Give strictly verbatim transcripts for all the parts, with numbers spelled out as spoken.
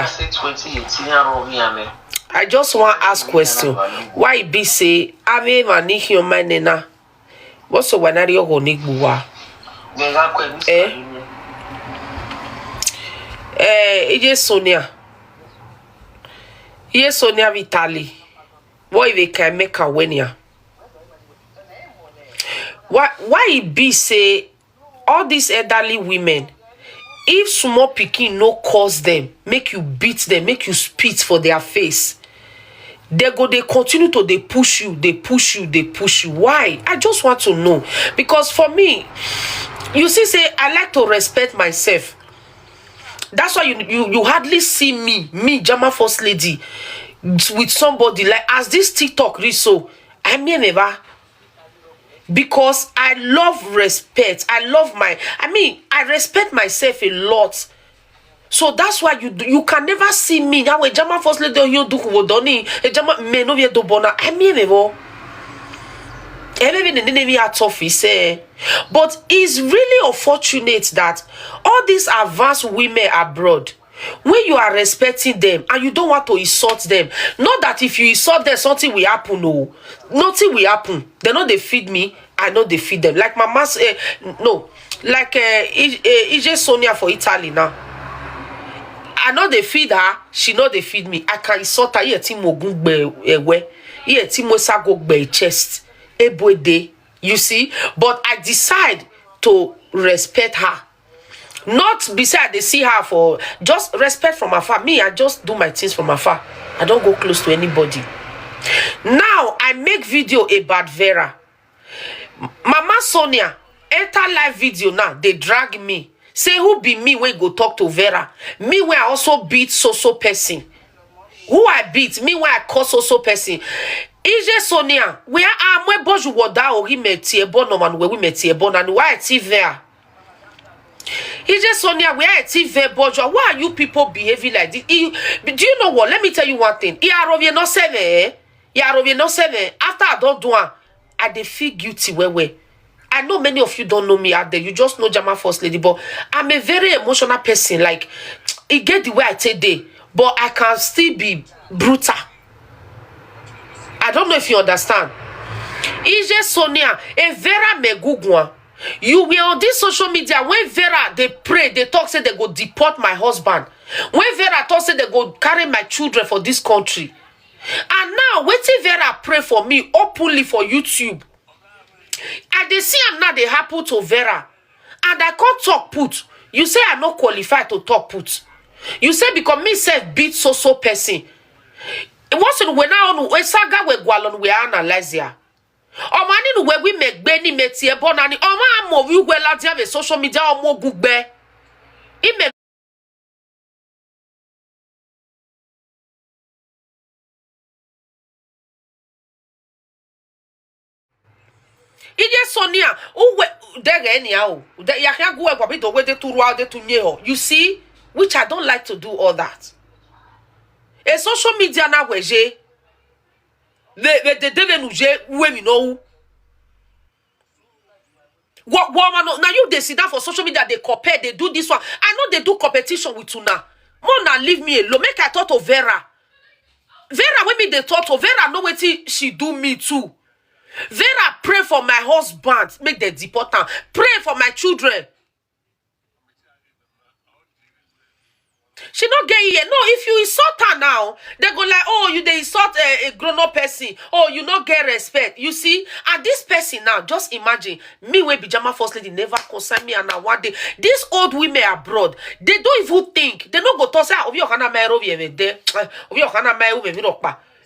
Say twenty eighteen, I wrote me, I mean. I just wan ask question. Why e be say ave mani hioma nena? What's the wanari ogo nigbuwa? Then I quit this. Eh? Eh, ije Sonia. Ije Sonia Vitali. What if they can make a wenya? Why why e be say all these elderly women, if small pikin no curse them, make you beat them, make you spit for their face, they go, they continue to, they push you, they push you, they push you. Why? I just want to know. Because for me, you see, say I like to respect myself. That's why you you, you hardly see me, me, Jama First Lady, with somebody like as this TikTok reach so. I mean, never. Because I love respect. I love my, I mean, I respect myself a lot. So that's why you do, you can never see me. Now a Jama First Lady, you do wodoni, a Jama me no ye do bona. I mean, evo. Every nene at office, eh. But it's really unfortunate that all these advanced women abroad, when you are respecting them and you don't want to insult them, not that if you insult them, something will happen. No, nothing will happen. They know they feed me, I know they feed them. Like Mama say, no, like uh, I- uh, Ije Sonia for Italy now. I know they feed her, she know they feed me. I can insult her. Iye ti mo gun gbe ewe, iye ti mo sa go gbe chest, ebwede. You see, but I decide to respect her. Not be say I dey see her for just respect from afar. Me, I just do my things from afar. I don't go close to anybody. Now I make video about Vera. Mama Sonia enter live video now. They drag me. Say who be me wey go talk to Vera? Me wey I also beat so so person. Who I beat? Me wey I call so so person. Ije Sonia, we are amwe boju woda ori meti ebo no man we we meti ebo na ni why ti Vera. Ije Sonia, we are ti Vera boju. Why are you people behaving like this? You, do you know what? Let me tell you one thing. Iyarovie no seven, eh? Iyarovie no seven. After I don't do am, I dey feel guilty well well. I know many of you don't know me out there. You just know Jama First Lady, but I'm a very emotional person. Like, e get the way I take day, but I can still be brutal. I don't know if you understand. Ije Sonia, a Vera Megugwa. You were on this social media when Vera they pray, they talk say they go deport my husband. When Vera talk say they go carry my children for this country. And now waiting Vera pray for me openly for YouTube. I dey see am now dey happen to Vera. And I can't talk put. You say I no qualify to talk put. You say because me self beat so so person. What's in when I on we saga we gwalon we analyze ya. Omani nu we we make beni meti ebonani. Oma mo we we la dia social media omo gugbe. Ime Ije Sonia, uwe dege anyhow. De ya hia guwe kwa bido we de tu rwa de tu nyeho. You see, which I don't like to do all that. A social media na weje. They they they they nuje we mi no. What woman? Now you they sit down for social media, they compare, they do this one. I know they do competition with una. Mona, leave me alone. Make I talk to Vera. Vera, when me they talk to Vera, know what she do me too. Vera, pray for my husband, make the deport am. Pray for my children. She not get here. No, if you insult her now, they go like, oh, you they insult a, a grown-up person. Oh, you not get respect. You see, and this person now, just imagine me when Bijama First Lady never concern me and now one day. These old women abroad, they don't even think. They no go to say, oh, you can my robe there.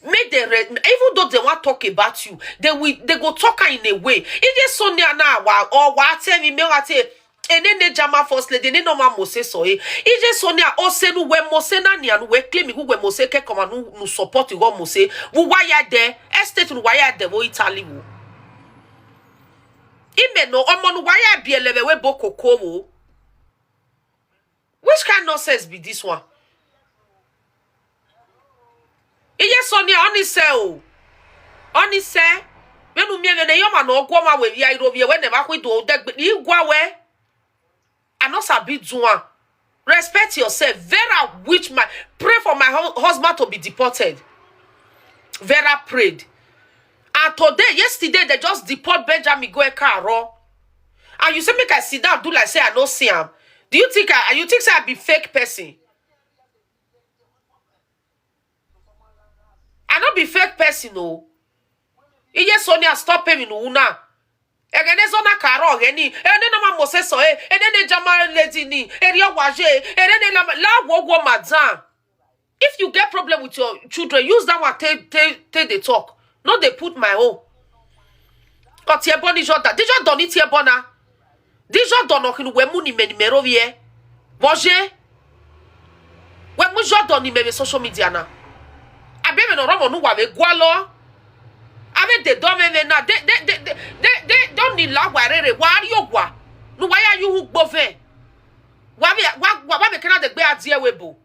Make the re- even though they want talk about you, they will they go talk her in a way. If they Sonia now, wa or wa tell me, me wa tell, and then they Jama First Lady, they no man mose so eh. If they Sonia or senu we mose na ni and we claim who we mose ke come and who support you go mose. Who why are there? Estate who why are there? Wo Italy wo. Ime no omo no why are be eleve we boko kowo. Which kind nonsense be this one? Iye Sonia, onise o. Onise. Menu mi ene yo ma no gwo ma we ya iro bi we ne ba kwi do de gbe igwa we. I no sabi do am. Respect yourself. Vera, which my pray for my hu- husband to be deported. Vera prayed. And today, yesterday, they just deport Benjamin go Ekaro. And you say make I sit down, do like say I no see him. Do you think I you think say I be fake person? I no be fake person, no. Iye Sonia stop him in una. Egene zona karo geni. Ene na ma mose so e. Ene ne jama lady ni. Eri owaje. Ene ne la la wo wo madam. If you get problem with your children, use that one take take take the talk. No dey put my own. Oti ebo ni joda. Di joda ni ti ebo na. Di joda no kinu we mu ni me ni me ro vie. Boje. We mu joda ni me social media na. Abi me no romo nu wa we gwa lo. Abi de do me me na. De de de de de de don ni la wa rere wa ri ogwa. Nu wa ya yu hu gbo ve. Wa be wa wa wa be kana de gbe adie we bo.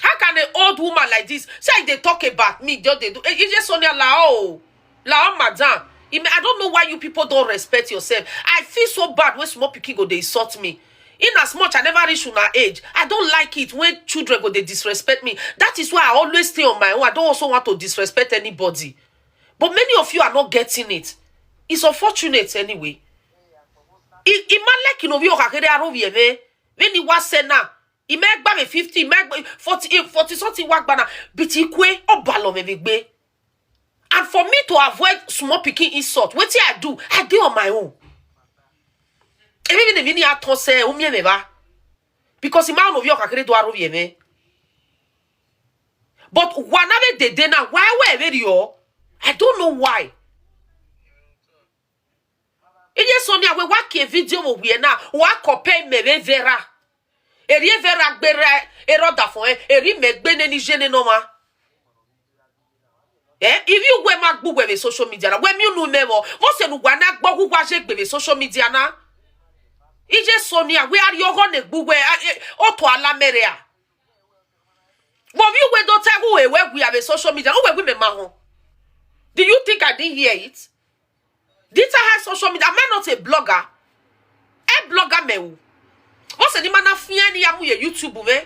How can an old woman like this say they talk about me? Just they do. Eh, Ije Sonia lao, lao madam. I mean, I don't know why you people don't respect yourself. I feel so bad when small pikin go they insult me. In as much I never reach una age, I don't like it when children go they disrespect me. That is why I always stay on my own. I don't also want to disrespect anybody. But many of you are not getting it. It's unfortunate anyway. I I ma like you know we okakere arovi eme. When you was say now, I make by me fifty, I make forty, eh, forty something work bana. Biti kwe o balo me be. And for me to avoid small pikin insult, what I do, I do on my own. Even if you need to say, "Umi me ba," because the man of your kakere do arovi eme. But one of the day now, why were you? I don't know why. Iye Sonia we wa ke video mo we na wa compare me we Vera. Eri Vera gbere ero da fo e, eri me gbe ne ni jene no ma. Eh, if you we ma gbu we social media na, we mi unu me mo. Mo se nu wa na gbo hu wa je gbe we social media na. Ije Sonia we ari ogo ne gbu we, eh, eh, o to ala mere a. But you we don't tell who we we have a social media. Who we we me ma ho? Do you think I didn't hear it? Did I have social media? Am I not a blogger? A blogger me. What's the man of any yamu ye YouTube me?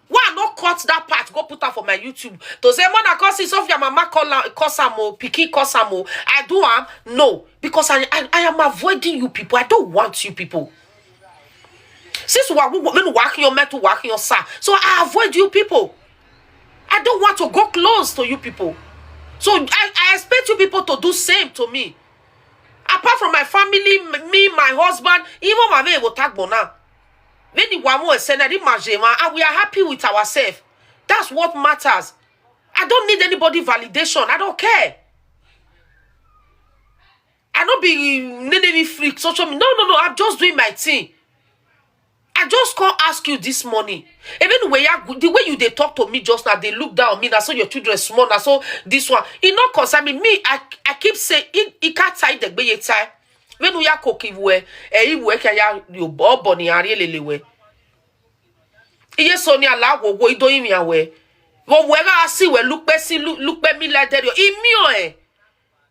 Why not cut that part? Go put that for my YouTube. To say man I call see Sophia mama call am call Samo, Piki call Samo. I do am no because I, I I am avoiding you people. I don't want you people. Since wa wo men wa kiyan metu wa kiyan sa. So I avoid you people. I don't want to go close to you people. So I, I expect you people to do same to me. Apart from my family, m- me, my husband, even my mate will tag bona. Many wa mo senadi majema, and we are happy with ourselves. That's what matters. I don't need anybody validation. I don't care. I not be nene freak social media. No, no, no. I'm just doing my thing. I just can't ask you this morning. Even the way you, the way you they talk to me just now, they look down on me. Now so your children small. Now so this one, it not concern me. Me, I, I keep saying it. It can't tie the way you tie. When we are cooking, we eh, we can ya you boboni are lele we. Iye Sonia la wo wo ido imi awe. Wo we ga si we look pe si look look pe mi la derio. Imi o eh.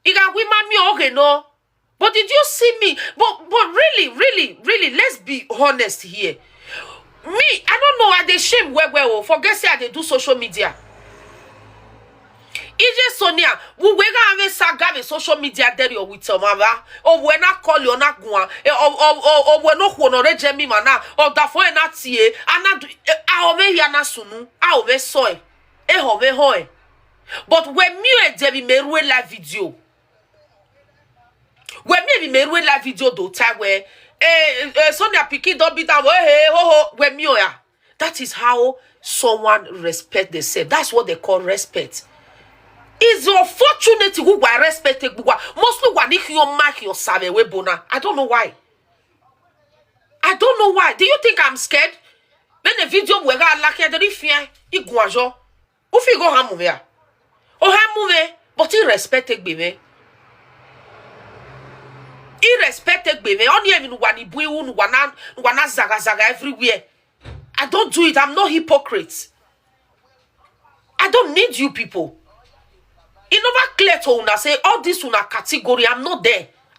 Iga wi ma mi o okay no. But did you see me? But but really, really, really, let's be honest here. Me, I don't know. I dey shame well well. Oh, forget say I dey do social media. Ije Sonia, we we ga ave saga ve social media there you with mama. O we na call you na gwa. E o o o o we no kwo no re je mi mana. O da fo e na tie. Ana du- e, a o ve ya na sunu. A o ve so e. E ho ve ho e. But we mi e je bi me rue live video. We mi e bi me rue live video do time we. Eh, eh, Sonia Pikin don be down. Hey, ho ho. We mi o ya. That is how someone respect themselves. That's what they call respect. It's unfortunate who wa respect egbuwa. Mostly wa ni hiyo mark your save we bona. I don't know why. I don't know why. Do you think I'm scared? Then the video we ga like the fear. Iguajo. Ufi go hamu ya. O hamu me. But he respect egbe me. He respect egbe me. Only even wani bui unu wana wana zaga zaga everywhere. I don't do it. I'm not hypocrite. I don't need you people. It never clear to una say all this una category. I'm not there.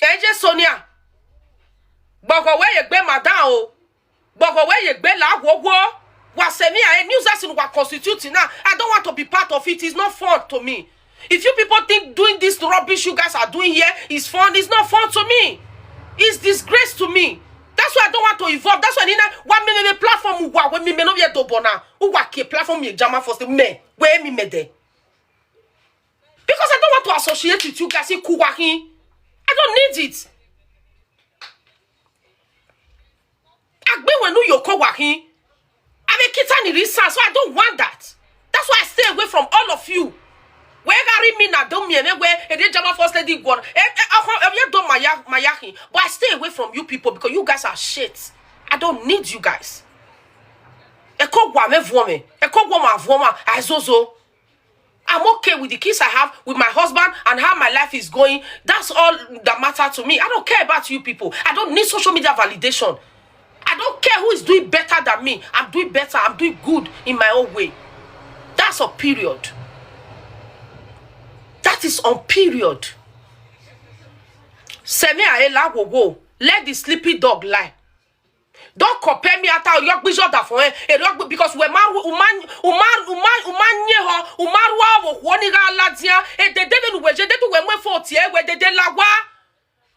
Eje Sonia. Gbọgọ we ye gbe madam o. Gbọgọ we ye gbe la wo wo. Wa se mi a news as in wa constitute now. I don't want to be part of it. It's not fun to me. If you people think doing this rubbish you guys are doing here is fun, it's not fun to me. It's disgrace to me. That's why I don't want to evolve. That's why I need one minute platform. Wa we mi me no ye do bona. Uwa ke platform ye jama for me. We mi me de. Because I don't want to associate with you guys in Kuwahi. I don't need it. Agbe wenu yoko wahi. I mean, kita ni reason, so I don't want that. That's why I stay away from all of you. Where gari me na don't me anywhere. And then Jama first lady gone. Eh, eh, oh, eh, yeah, don't maya mayahi. But I stay away from you people because you guys are shit. I don't need you guys. Eko wa me vuome. Eko wa ma vuoma. Azozo. I'm okay with the kids I have, with my husband, and how my life is going. That's all that matters to me. I don't care about you people. I don't need social media validation. I don't care who is doing better than me. I'm doing better. I'm doing good in my own way. That's a period. That is on period. Semi aela wo wo. Let the sleepy dog lie. Don't compare me at all. Your bishop that for eh. Because we man, woman, woman, woman, woman, nye ho, woman, wa wo wo ni ga la dia. E de de nu we je de tu we mwe forty e we de de la wa.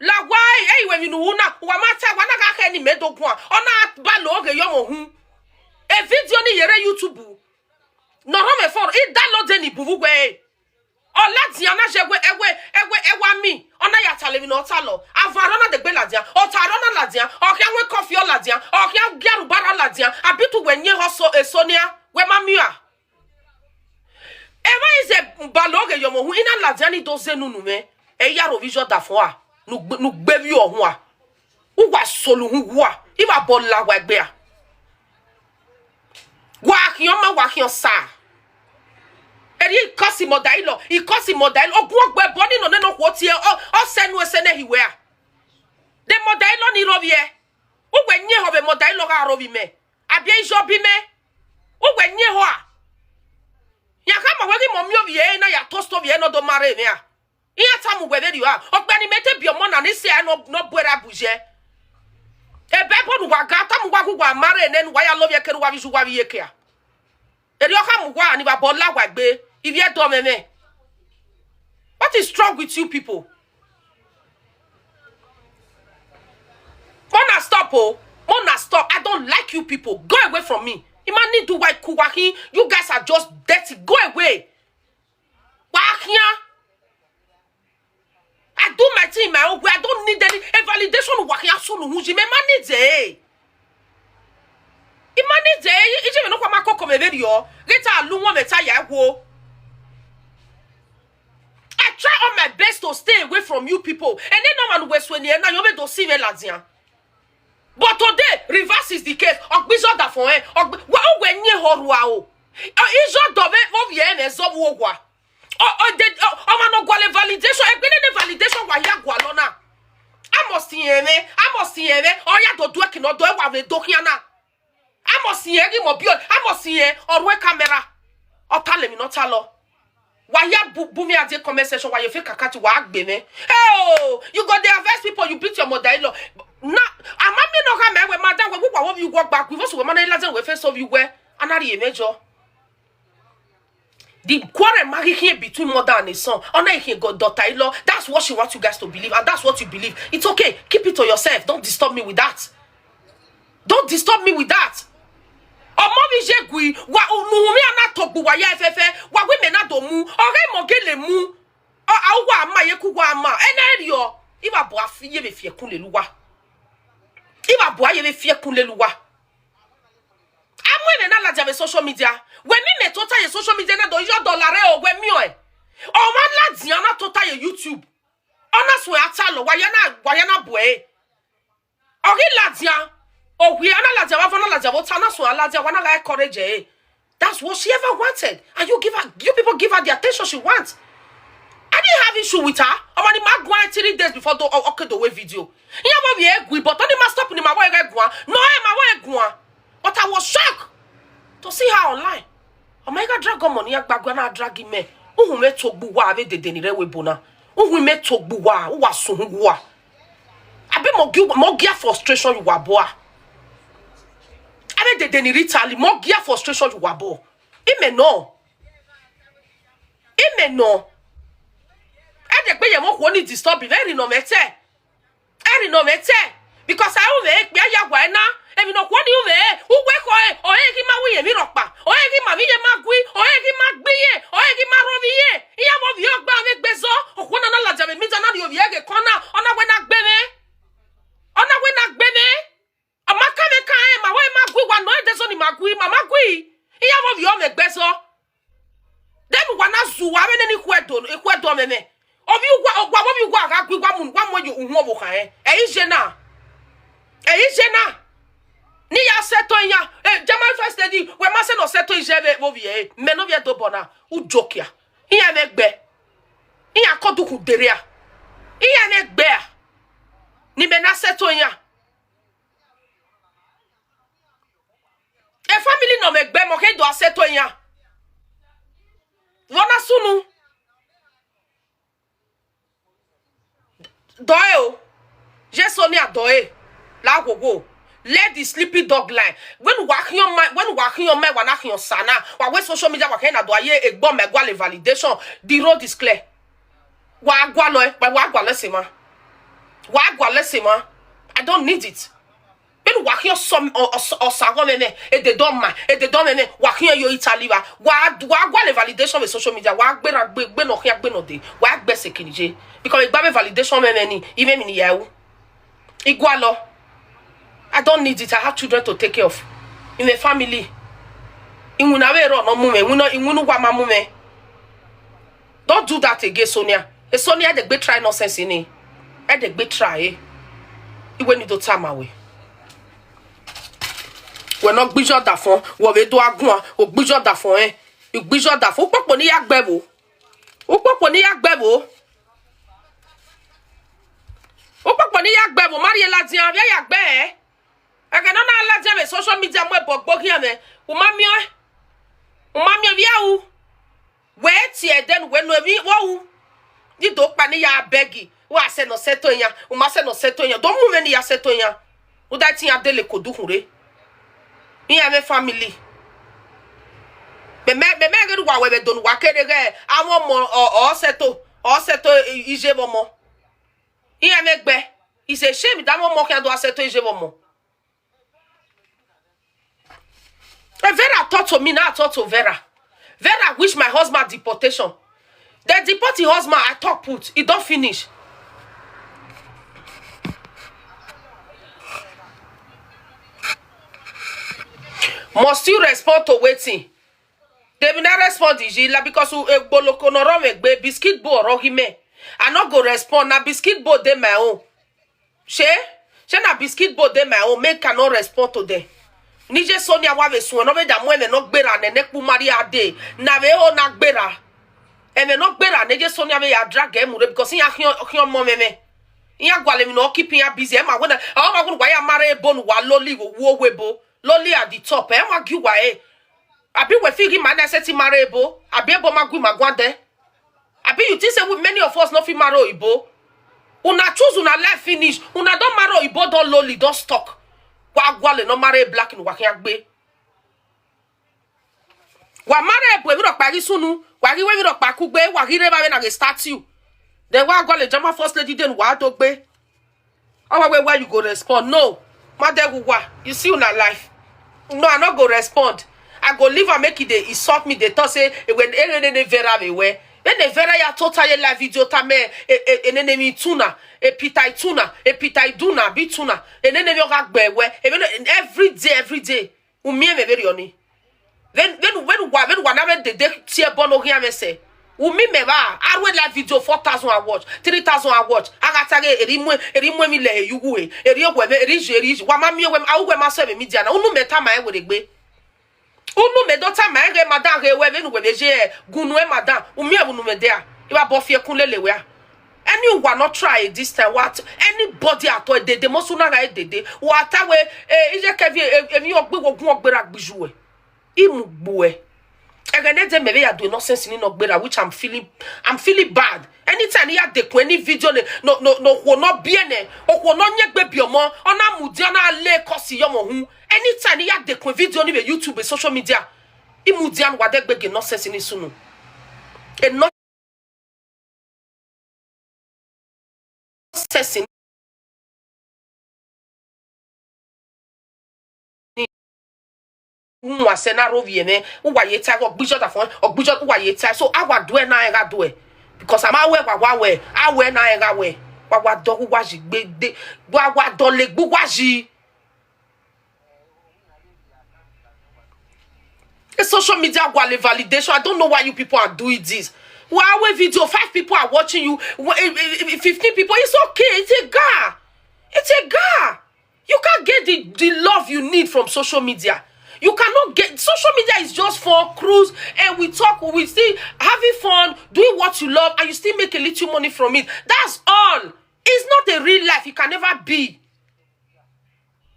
La wa e we mi nu na. Wa ma ta wa na ga ke ni me do gwa. Ona ba lo ge yo mo hu. E video ni yere YouTube. No ro me for. I download ni bubu we. Ọ ladian na je ewe, ewe, ewe, ewa mi. Ọ na ya tale mi na ọ talọ. Avan rọ na degbe ladian. Ọ ta rọ na ladian. Ọ khian wẹ coffee ọ ladian. Ọ khian gia arubara ladian. Abi tu wẹ nyẹ họ so, eso nia. Wẹ ma miẹn a. Emwa ize balo ghe yọmọ hu, I na ladian ni do zẹ unu nu mwẹ. Ẹ ya ro vbe iyọda fua. Nu gbe, nu gbe vbe ọhua. Uwa solu hu wa. I vbe abọ la wa egbe a. Wa khian ọma, wa khian osa. Eri ikọsi mọda ilọ, ikọsi mọda ilọ. Ogun ọgbọ ẹbọ ni nọ nene okhuo tie, ọ, ọ sẹ nu ẹsẹ nẹ hi wẹ a. De mọda ilọ ni rhovbiẹ. Uwẹ nyẹ họ vbe mọda ilọ gha rhovbi mẹ. Abi iyọbi mẹ. Uwẹ nyẹ họ a. Ya khama wẹ ghi mọ miẹn ovbi ẹre na ya toast ovbi ẹre ne ọ do ma rre mwẹ a. Iran tama uwẹ vberriọ a. Ọkpia ni mẹ te biẹ ọmọ na ni sẹ a ne ọ bu ẹre a bu ye. Ebe ẹbọ ne uwa ga, ọ tama uwa ghe uwa ma rre nẹ ne uwa ya lovbiẹ kere uwa vbe iye uwa vbe iyeke a. Erriọ ọ khama uwa ni vbe abọ la wa egbe, ivbi Ẹdo mwẹ mwẹ. What is wrong with you people? Mona, stop o. Mona, stop. I don't like you people. Go away from me. Imani do wa iku wa khin. You guys are just dirty. Go away. Wa khian. I do my thing in my own way. I don't need any a validation. Wa khian sunu hu ji me ma need e. I ma need e. I je me no kwa ma koko me vberriọ. Ghe ta lu wan mẹ ta ya wo. I try all my best to stay away from you people. And then no man will swear ni na yo me do si me ladian. But today, reverse is the case. Ọgbe iyọda fọn ẹn. Ọgbe, wa, uwẹ nyẹ họ rua o. Ọ, iyọda vbe, vbe ovbi ẹre mwẹ zọ vbe owa. Ọ, ọ, de, ọ, ọmwa ne ọ gualọ validation, egbe nene validation wa hia gualọ na. A must rẹn mwẹ, a must rẹn mwẹ, ọ ya do du ẹki ne ọ do ẹwa vbe do khian na. A must rẹn ghi mọ biẹ, a must rẹn ọ rhuẹ camera. Ọ ta lẹ emwi ne ọ talọ. Wa hia bu, bu mi a die comment section, wa ye fe kakati, wa gbe mwẹ. Hey, oh, you go dey advise people, you beat your mother in law. Na, a ma miẹn ne ọ gha mẹ wẹ, madam, wẹ, wẹ, wa, wẹ, you walk back, we also, wẹ, ma na, lazarus, wẹ, face of you, wẹ, a na rhie mwẹ jọ. The quarrel ma ghi khian between mother and a son. Ọ na ghi khian god daughter-in-law. That's what she wants you guys to believe, and that's what you believe. It's okay. Keep it to yourself. Don't disturb me with that. Don't disturb me with that. Ọmọ vbe iye gui, wa, unu hu mwẹ a na tọ gbe uwa ya ẹfẹfẹ, wa wẹ mẹ na do mu, ọ ghe mọ gele mu. Ọ, a uwa ma ye ku wa ma. Ẹnẹ rriọ, I vbe abua fi ye vbe fi ẹkun lele uwa. I vbe abua ye vbe fi ẹkun lele uwa. A mu ẹmwẹ na ladian vbe social media. Wẹ mi mẹ tota ye social media na do iyọda ọla rre o, wẹ miẹn ọẹn. Ọmwa ladian na tota ye YouTube. Ọ na suẹn a talọ, wa ya na, wa ya na bu ẹre. Ọ ghi ladian, ọ wia, ọ na ladian vbe avọ, ọ na ladian vbe ota, ọ na suẹn a ladian, wa na gha encourage ẹre. That's what she ever wanted. And you give her, you people give her the attention she wants. I didn't have issue with her. Ọmwa ni ma guan three days before the, ọ, ọ ke do wẹ video. Iran vbe ovbi ẹre gui, but ọni ma stop ni ma vbe ọre guan. No, e ma vbe ọre guan. But I was shocked to see her online. Ọ ma gha drag ọmọ ne iran gba guan na drag mẹ. Uhunmwu mẹ to gbe uwa vbe dede ni rre vbe ebo na. Uhunmwu mẹ to gbe uwa, uwa sun hu uwa. Abe mọ gi, mọ gia frustration ye uwa obọ a. Abe dede ni rre Italy, mọ gia frustration ye uwa obọ. Imẹ nọ. Imẹ nọ. Ẹdẹ gbe ye mọ khuo ni disturb, vbe rri nọ mwẹ te. Ẹrri nọ mwẹ te. Because a ru mwẹ ekpia ya wa ẹna. Emwi ne ọ khuo ni ru mwẹ, uwẹ khọe, ọ rẹn ghi ma wi ye emwi rhọkpa, ọ rẹn ghi ma vbe iye ma gui, ọ rẹn ghi ma gbe iye, ọ rẹn ghi ma rhovbiẹ iye. Iran vbe ovbi ẹre gba mwẹ egbe zọ. Okhuo na na ladian vbe media na rhie ovbi ẹre ghe kọn na, ọ na wẹ na gbe mwẹ. Ọ na wẹ na gbe mwẹ. Ọ ma ka mwẹ ka rẹn, ma wẹ ma gui, wa nọ ẹdẹ zọ ni ma gui, ma ma gui. Iran vbe ovbi ẹre mwẹ egbe zọ. Then wa na zu wa vbe nene ikhuẹdo, ikhuẹdo mwẹ mwẹ. Ovbi uwa, wa vbe ovbi uwa gha gui, wa mu, wa mu yo uhunmwu ọvbokhan rẹn. Ẹ i je na. Ẹ i je na. Ne I ya sẹtin iran. Eh, German first lady, wẹ ma sẹ ne ọ sẹtin iye vbe ovbi ẹre. Mẹ ne ovbi ẹre dobọ na. U joke a. Iran mwẹ egbe. Iran kọ dukhun dere a. Iran mwẹ egbe a. Ne imẹ na sẹtin iran. E family nọ mwẹ egbe, mọ khe do a sẹtin iran. Vbe ọ na sunu. Dọe o. Jesu ne a dọe. La wowo. Let the sleeping dog lie. Wẹ ne uwa khian ọmaẹn, wẹ ne uwa khian ọmaẹn, wa na khian osa na. Wa wẹ social media, wa khẹ na do a ye egbe ọmaẹn gualọ validation. The road is clear. Wa gualọ, wa, wa gualọ ẹse mwa. Wa gualọ ẹse mwa. I don't need it. Enu wa khian sọ, ọ, ọ, ọ, ọsa gọ mẹmẹ, ede dọ ma, ede dọ mẹmẹ, wa khian yo Italy wa. Wa, wa gua le validation with social media, wa gbera gbe, gbe nọ khian gbe nọ de, wa gbe se kinije. Because igba me validation mẹmẹ ni, ime mi ni ya u. Igua lọ. I don't need it, I have children to take care of. In a family. Iwin na we ro no mu me, iwin no, iwin nu wa ma mu me. Don't do that again, Sonia. E Sonia, they be try nonsense in it. E dey be try, eh? Iwe ni do tama we. We no gbijo da fon, we we do agun, o gbijo da fon, eh? U gbijo da fon, u popo ni ya gbe wo. U popo ni ya gbe wo. U popo ni ya gbe wo, Marie la dia, ya gbe, eh? Ege no na la dia me social media mo e bo gbo hian me. U ma mi o. U ma mi o via u. We tie den we no vi wo u. Di do pa ni ya begi. Wa se no seto yan. U ma se no seto yan. Do mu me ni ya seto yan. U da ti ya dele ko du hure. Iya me family. Me me me me ge wa we be donu wa kere ge. Awon mo o o seto. O seto ije bo mo. Iya me gbe. It's a shame that one mo ke do aseto ije bo mo. Eh, Vera talk to me, now I talk to Vera. Vera wish my husband deportation. They deport his husband, I talk put. It don't finish. Must you respond to waiting? They will not respond, Ijila, because u egboloko no ro me gbe biscuit bo ro hi me. I no go respond. Na biscuit bo dey my own. She? She na biscuit bo dey my own. Make I no respond to them. Nije Sonia wa ve sun no ve da mu eme no gbera ne ne kpu mari ade. Na ve o na gbera. Eme no gbera ne je Sonia ve ya drag emu re because ya hion hion mo meme. Ya gwale mi no keep ya busy. Ema wona. Awo ma wona wa ya mare ebo nu wa loli wo wo webo. Loli at the top. Ema gi wa e. Abi we feel him man say ti mare ebo. Abi ebo ma gwi ma gwande. Abi you think say we, many of us no fit marry oyibo? Una choose una life finish. Una don marry oyibo, don loli, don stuck. Wa gwale no marry black in wa hian gbe. Wa marry ebo evi ro pa gi sunu. Wa gi we evi ro pa kugbe. Wa gi re ba we na ge statue. Then wa gwale jama first lady den wa do gbe. Awa we why you go respond? No. Madegu wa. You see una life. No, I no go respond. I go leave am make e dey insult me, dey talk say e we e ne ne vera me we. When the vera ya tota ye live video ta me e e e ne ne mi tuna, e pita tuna, e pita duna bi tuna, e ne ne mi oga gbe we. E me no every day, every day. U mi e me very oni. When when when wa when wa na me dede tie bono hia me se. U mi me ba arwe live video four thousand a watch, three thousand a watch. Aga tage eri mwe eri mwe mi le yugu e. Eri ogwe me eri je eri wa ma mi we a we ma so me media na. Unu me ta ma e we gbe. Unu me do ta ma e ge madam ge we me nu we be je gunu e madam. U mi e unu me de a. Iba bo fie kun lele we a. Any wa not try this time. What anybody at all dede mo suna ga dede. Wa ta we e ije kevi e mi ogbe wo gun ogbe ra gbiju we. Imu gbu e. Egene de me be ya do nonsense ni no gbera, which I'm feeling, I'm feeling bad. Anytime ya de ku any video ne no no no wo no bi ene. O wo no nye gbe bi omo. Ona mu di ona le kosi yo mo hu. Anytime ya de ku video ni be YouTube, social media. Imu di an wa de gbe ge nonsense ni sunu. E no sẹsin. Nwa sẹ na ro vwiẹ mẹ uwa ye ta ọgbijọ da fọn ọgbijọ uwa ye ta so awa duẹ na ẹga duẹ because ama wẹ wa wa wẹ awẹ na ẹga wẹ wa wa dọ uwa ji gbede wa wa dọ le gbu uwa ji. A social media wale validation. I don't know why you people are doing this. Why away video, five people are watching you. Wha- eh, eh, eh, fifteen people. It's okay. It's a guy. It's a guy. You can't get the, the love you need from social media. You cannot get social media is just for cruise and we talk, we still having fun, doing what you love, and you still make a little money from it. That's all. It's not a real life. It can never be.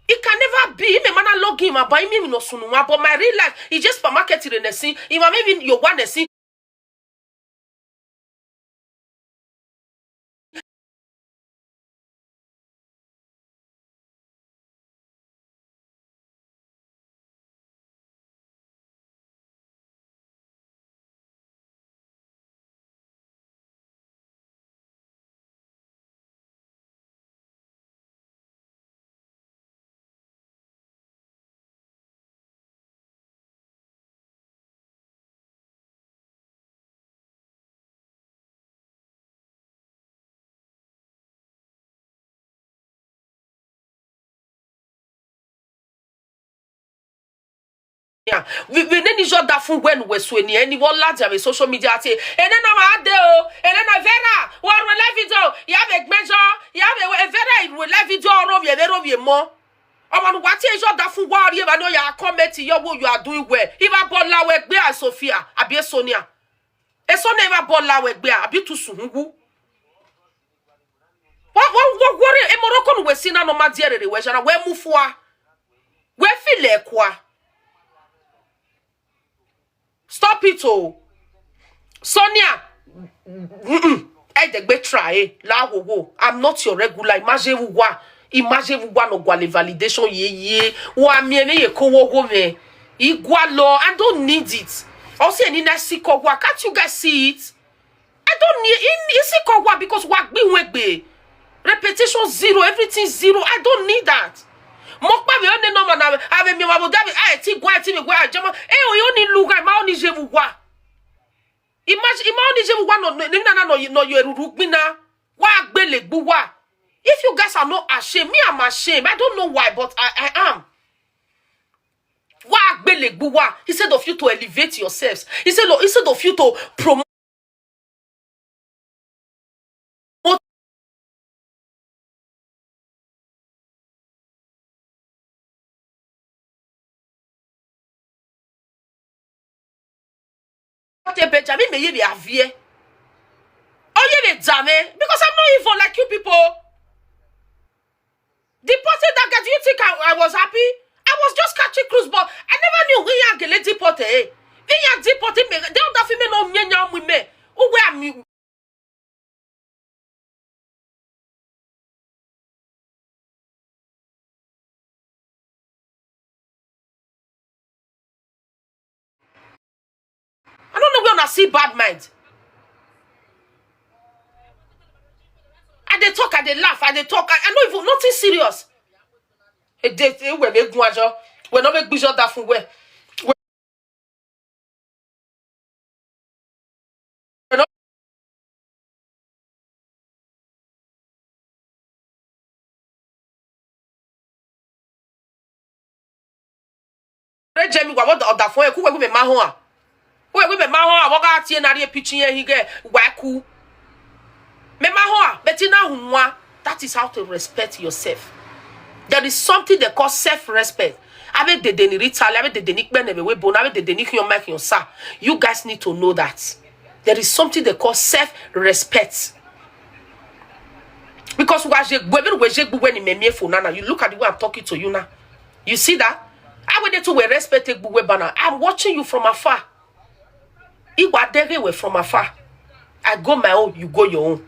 It can never be. Ime mana log in, but ime no sunu, but my real life is just supermarket in the scene. If I'm even your one scene, Sonia. We, we need your da fun when we Sonia. Any one lad have a social media. Say, and then I'm out there. And then I Vera. What we live video. You have a major. You have a Vera. We live video. Or you have a more. Ọmọ nu wa ti ejo da fun wa ori eba no ya comment yo wo you are doing well. Iba bola we gbe a Sophia abi e Sonia. E Sonia iba bola we gbe abi tu suhungu. Wa wa wa wore e Morocco nu we sina no ma die rere we jana we mu fua. We feel e kwa. Stop it, oh. Sonia. Mm-mm. Edegbe try. La wo wo. I'm not your regular. Imagine who wa. Imagine who wa no gwale validation ye ye. Wa mi eme ye ko wo wo me. Igwa lo. I don't need it. Also, any na siko wa. Can't you guys see it? I don't need in isiko wa because wa gbi wegbe. Repetition zero, everything zero. I don't need that. Mo pa mi o ne no ma na ave mi ma mo dabi ai ti gwa ti mi gwa jama. E o yo ni luga ma o ni je bu gwa. Imagine ima o ni je bu gwa no ni na na no no yo eruru gbina. Wa gbele gbu wa. If you guys are not ashamed, me I'm ashamed. I don't know why, but I I am. Wa gbele gbu wa. Instead of you to elevate yourselves, instead of instead of you to promote Te Benjamin me ye be avie. Oh ye be dame because I'm not evil like you people. Deported that girl. Do you think I, I was happy? I was just catching cruise, but I never knew we are getting deported. Eh? We are deported. Me, the other female no nyanya me. Who were me? I don't know where I see bad mind. I dey talk, I dey laugh, I dey talk. I, I know even nothing serious. E dey e we me gun ajo. We no make bijo da fun we. Rejemi wa what the other for ku we me ma ho a. We we me ma ho a wo ga tie na re pichi ye hige wa ku. Me ma ho a beti na hu nwa. That is how to respect yourself. There is something they call self-respect. Abe dede ni ritale, abe dede ni kpene be we bona, abe dede ni kion mike yon sa. You guys need to know that. There is something they call self-respect. Because wa je gbe be we je gbe ni me me fo nana. You look at the way I'm talking to you now. You see that? I went to we respect gbe bana. I'm watching you from afar. Iwa dere we from afar. I go my own, you go your own.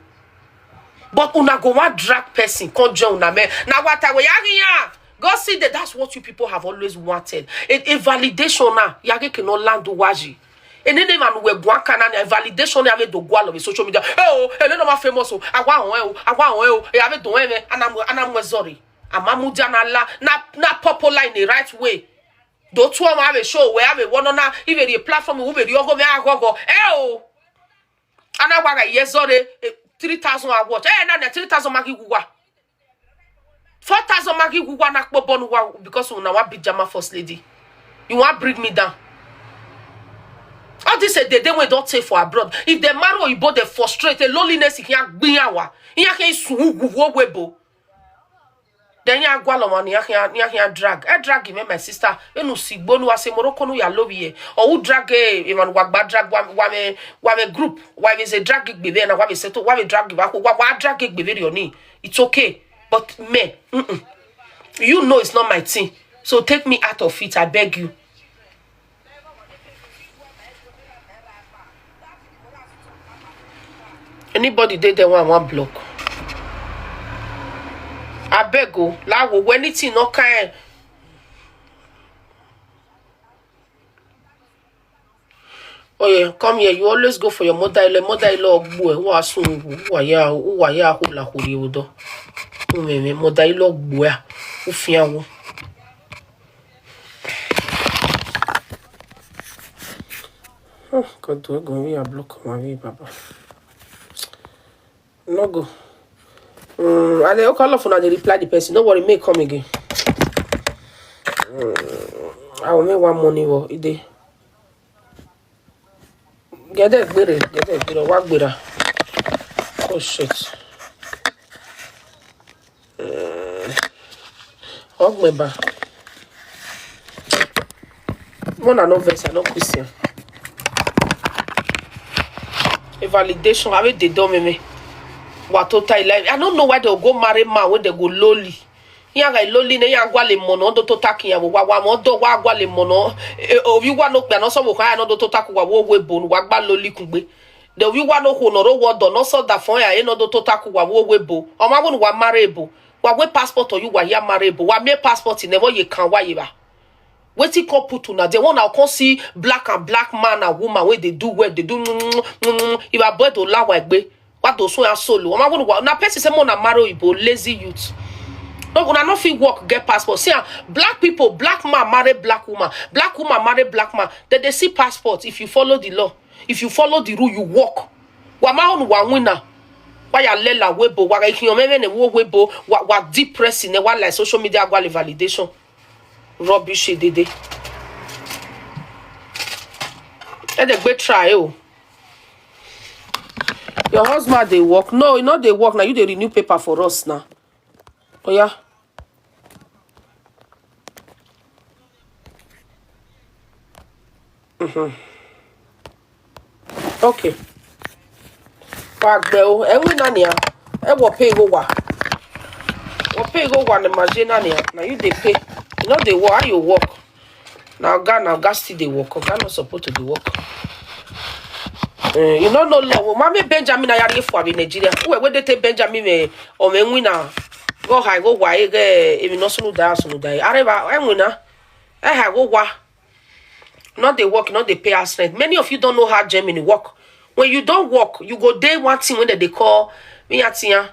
But una go wan drag person come join una me. Na what I we yari ya. Go see that that's what you people have always wanted. A, a validation na yari ke no land waji. Ene ne manu we gwa kana na validation na me do gwa lo social media. Eh oh, ene no ma famous o. Awa on eh o, awa on eh o. E ave do eh me. Anamu anamu sorry. Amamu dia na la na na popular in the right way. Do two am have a show we have a one on if a platform we be ogo me agogo. Eh oh. Ana waga yezore three thousand a watch. Eh na na three thousand magi guwa. Four thousand magi guwa na kpo bonu wa because una wa big jama first lady. You wan bring me down. All this a day they wey don take for abroad. If they marry oyibo they frustrate a loneliness he can gbin awa. He can sun guwo webo. Then ya gwalo man ya ya ya drag. E drag me my sister. Enu sigbo nu ase Morocco nu ya love ye. O u drag e man wa gba drag wa wa me wa me group. Wa me say drag gbe be na wa me settle wa me drag ba ko wa wa drag gbe be oni. It's okay. But me, mm-mm. You know it's not my thing. So take me out of it, I beg you. Anybody dey there one one block. I beg o, lawo when anything no kind. Oh yeah, come here. You always go for your mother-in-law. Mother-in-law gbu e. Wa sun wu. Wa ya. Wa ya. Hula huri udo. Umeme mother-in-law gbu e. Ufiawo. God, we go we are block my way, Baba. No go. Mm, and then okay, all of una dey reply the person. Don't worry, may come again. Mm, Àwọn mẹ́wàá mọ ni wọ ìdè. Gẹ́dẹ́ gbére, gẹ́dẹ́ gbére, wá gbéra. Oh shit. Ọgbẹ̀bà. Mona no vex, I no Christian. A validation, I will they don't me. What total life. I don't know why they'll go marry man when they go lowly. Yanga lowly ne yangwa le mono do to taki ya wa wa mo do wa gwa le mono. E, o wi wa no pe no so wo ka no do to taku wa wo we bo wa gba lowly kugbe. De wi wa no ho no ro wo do no so da fon ya e no do to taku wa wo we bo. O ma wo wa marry bo. Wa we passport o you wa ya marry bo. Wa me passport never ye kan wa ye ba. Wetin come put una there? One now come see black and black man and woman wey dey do well, dey do mm, mm, mm, mm. If I boy to lawa egbe, what do so ya solo? Oma wonu wa na person say mo na marry oyibo, lazy youth. No, una no fit work get passport. See am, black people, black man marry black woman, black woman marry black man. Then they see passport. If you follow the law, if you follow the rule, you work. Wa ma onu wa winner. Wa ya lela webo, wa ga ikiyan meme ne wo webo, wa wa depressing ne wa like social media gwa le validation. Rubbish e dede. E dey gbé try o. Your husband dey work? No, e no dey work. Na you dey renew paper for us now. Oya. Mm-hmm. Okay. Wa gbe o. E win na nia. E wo pay go wa. Wo pay go wa na maje na nia. Na you dey pay. You no dey work. How you work? Na oga, na oga still dey work. Oga no suppose to dey work. Eh, you no know law. Mami Benjamin na yari for abi Nigeria. Who we dey take Benjamin me o me win na. Go high, go wa e ge emi no sunu da sunu da. Areba e win na. E high go wa. No dey work, no dey pay house rent. Many of you don't know how Germany work. When you don't work, you go dey one thing when they call me atiya.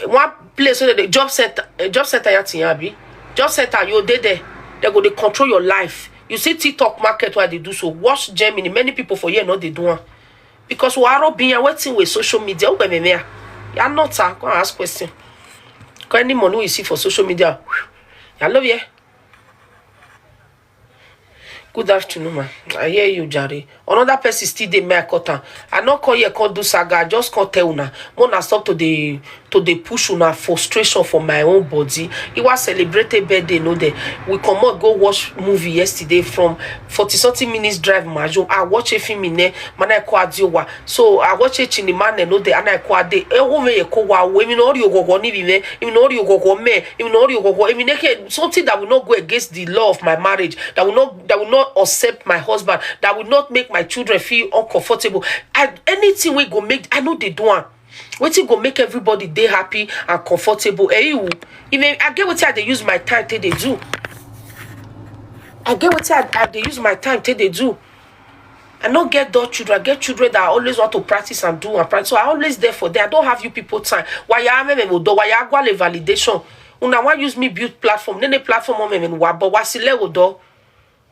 One place where the job center, eh, job center ya tiya abi. Job center, you dey there. They go dey control your life. You see TikTok market where they do so. Watch Germany. Many people for here no dey do one. Because we are being waiting with social media. Who be me? You are not, uh, go and ask question. 'Cause any money we see for social media, I love you. Good afternoon, ma. I hear you, Jare. Another person still dey make I cut am. I no come here come do saga. I just come tell una. Mona stop to dey to dey push una frustration for my own body. He was celebrated birthday, no dey. We comot go watch movie yesterday from forty something minutes drive Majo. I watch a film in there. Mana ko adiowa. So I watch a cinema ne no dey. Ana ko ade. E wo me ye ko wa wo. Emi no ri ogogo ni bi me. Emi no ri ogogo me. Emi no ri ogogo. Emi ne ke something that will not go against the law of my marriage. That will not that will not accept my husband. That will not make my children feel uncomfortable. I, anything we go make, I know they do am. Wetin go make everybody dey happy and comfortable? Eh, you. If I, I get wetin I dey use my time take dey do. I get wetin I, I dey use my time take dey do. I no get dog children. I get children that I always want to practice and do and practice. So I always there for them. I don't have you people time. Why ya me me do? Why ya gwale validation? Una wan use me build platform. Nene platform on me me wa but wa sile wo do.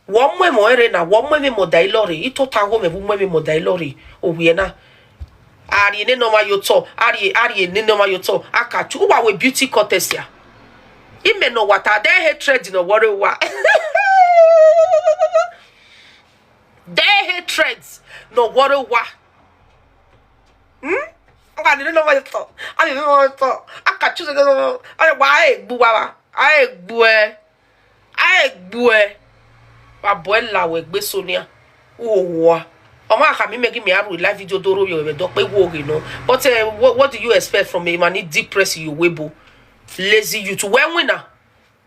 Wo mwe mo ere na wo mwe me mo dai lori. Ito ta wo me bu mwe me mo dai lori. O we na. Ari ne no ma yo to. Ari ari ne no ma yo to. Akachu wa we beauty contest ya. Ime no wata de hatred no worry wa. Their hatred no worry wa. Hmm? Aka ni no wa to. Ani no wa to. Aka choose no. Ani wa e gbu wa wa. Ai gbu e. Ai gbu e. Wa boy la we gbe Sonia. Wo wa. Oma aka mi megi mi aru live video doro yo we do pe wo ge no. But uh, what, what do you expect from a man depress you webo? Lazy youth. When winner?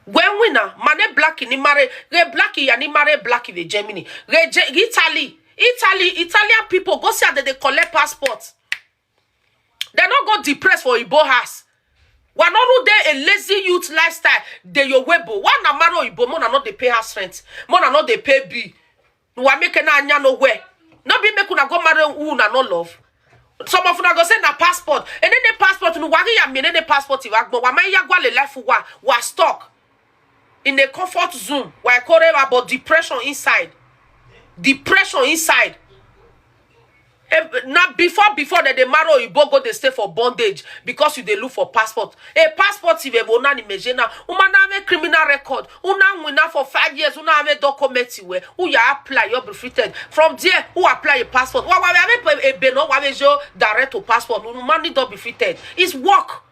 When winner, mane black ni marry, re black ya ni marry black in Germany. Re Ge- Italy, Italy, Italian people go see how they, they collect passport. They not go depressed for Igbo house. Wa no rule dey a lazy youth lifestyle. They your webo. Why na marry Igbo? Mona not they pay house rent. Mona not they pay B. Wa make na anya no where. No be make una go marry who una no love. Some of una go say na passport. And then the passport no wagi ya me then the passport iwa gbo. Wa man ya gwale life wa wa stuck in a comfort zone. Wa kore wa but depression inside. Depression inside. Eh, na before, before dem dey marry oyibo go dey stay for bondage because you dey look for passport. A passport if ebo na ni meje na. Woman na have a criminal record. Una win na for five years. Una have a document where who ya apply your befitted. From there, who apply a passport? Wa wa have a ebe no wa jo direct to passport. Woman need to befitted. It's work.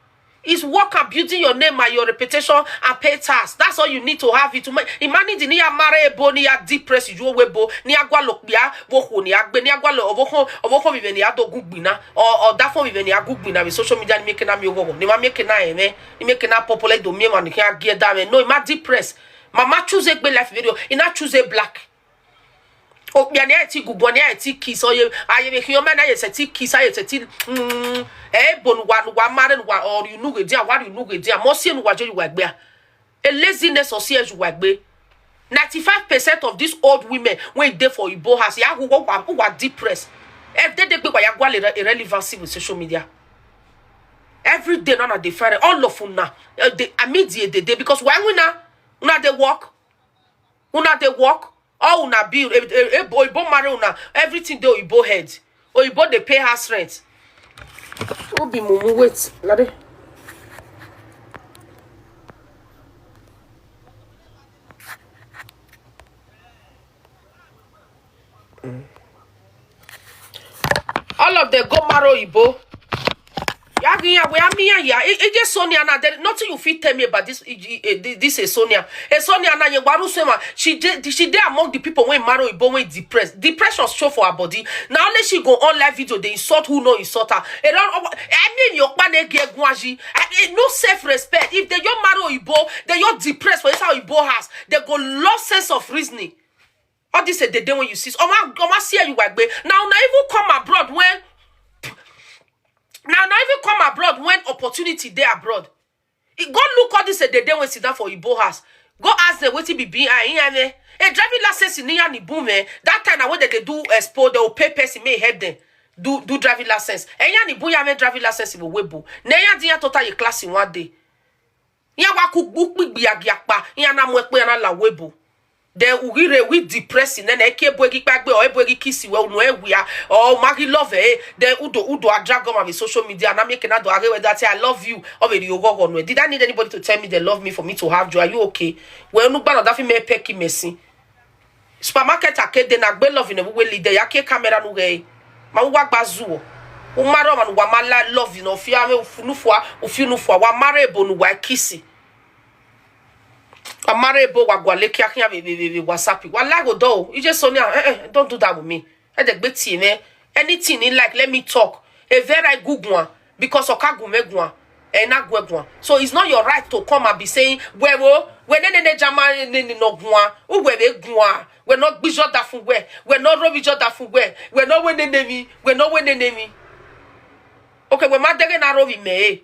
It's work and building your name and your reputation and pay tax. That's all you need to have it. Imani di ni ya mare ebo ni ya depress you webo ni ya gwa lokpia woho ni ya gbe ni ya gwa lo ovoho ovoho mi ni ya do gugbina or or that phone mi ni ya gugbina with social media ni make na mi ogogo ni ma make na eme ni make na popular do mi ma ni ya get that me. No, ima depress. Mama choose a good life video. Ina choose a black. Okpia ni eti gugu ni eti kiss oye aye me hiyo mena ye seti kiss aye seti mm, eh bon wa wa mare wa or you know dia wa you know dia mo si enu wa je wa gbe. A laziness or si eju wa gbe. Ninety-five percent of these old women wey dey for Igbo house ya who wa who wa depressed. Every day they gbe wa ya gwa le irrelevancy with social media. Every day na na dey find all of una. Eh, dey I mean dey dey because why we na una dey work, una dey work, all una bill, eh, eh, eh, oyibo marry una, everything dey oyibo head. Oyibo dey pay house rent. Who be mumu? Wait, lade. All of them go marry oyibo. Yagi ya we ami ya ya. Ije Sonia na there nothing you fit tell me about this. Ije- eh, thi- This is Sonia. Eh, Sonia na ye waru sema. She dey she dey among the people wey marry oyibo wey depressed. Depression show for her body. Na only she go on live video dey insult who no insult her. E don I mean your kpane ge gwaji. I mean no self respect. If they your marry oyibo, they your depressed for inside oyibo house. They go lost sense of reasoning. All this a the day when you see. Oma Oma see you wagbe. Now now even come abroad when now now even come abroad when opportunity dey abroad. E go look all this a the day when sit down for Igbo house. Go ask them wetin be B I in ame. A driving license in Iyan Ibu me. That time na when they dey do expo, they will pay person may help them do do driving license. Eyan Ibu ya me driving license will webo. Ne ya dia total ye class in one day. Ya wa ku gbu kpigbi agiakpa. Ya na mu ekpe ya na la webo. Then ugire we depressing then eke ebo egi kpagbe or ebo egi kisi we unu ewia or magi love eh. Then udo udo a drag on my social media and I'm making that do age with that I love you. Over the ogogo no. Did I need anybody to tell me they love me for me to have joy? Are you okay? Well, no gbana that fi me peki mesi. Supermarket akede na gbe love in a way leader ya ke camera no ge. Ma wa gba zuo. O maro man wa ma la love in ofia me ufunu fwa ufunu fwa wa mare ebo no wa kisi. Amare ebo wa gwale kia kia be be be be WhatsApp. Wa la go do. Ije Sonia, eh eh, don't do that with me. E de gbe ti me. Anything you like, let me talk. A very good one because okagun me gwan. E na gwe gwan. So it's not your right to come and be saying, "We wo, we ne ne ne jama ne ne no gwan. U we be gwan. We no gbijo da fun we. We no robi jo da fun we. We no we ne ne mi. We no we ne ne mi." Okay, we ma dege na robi me.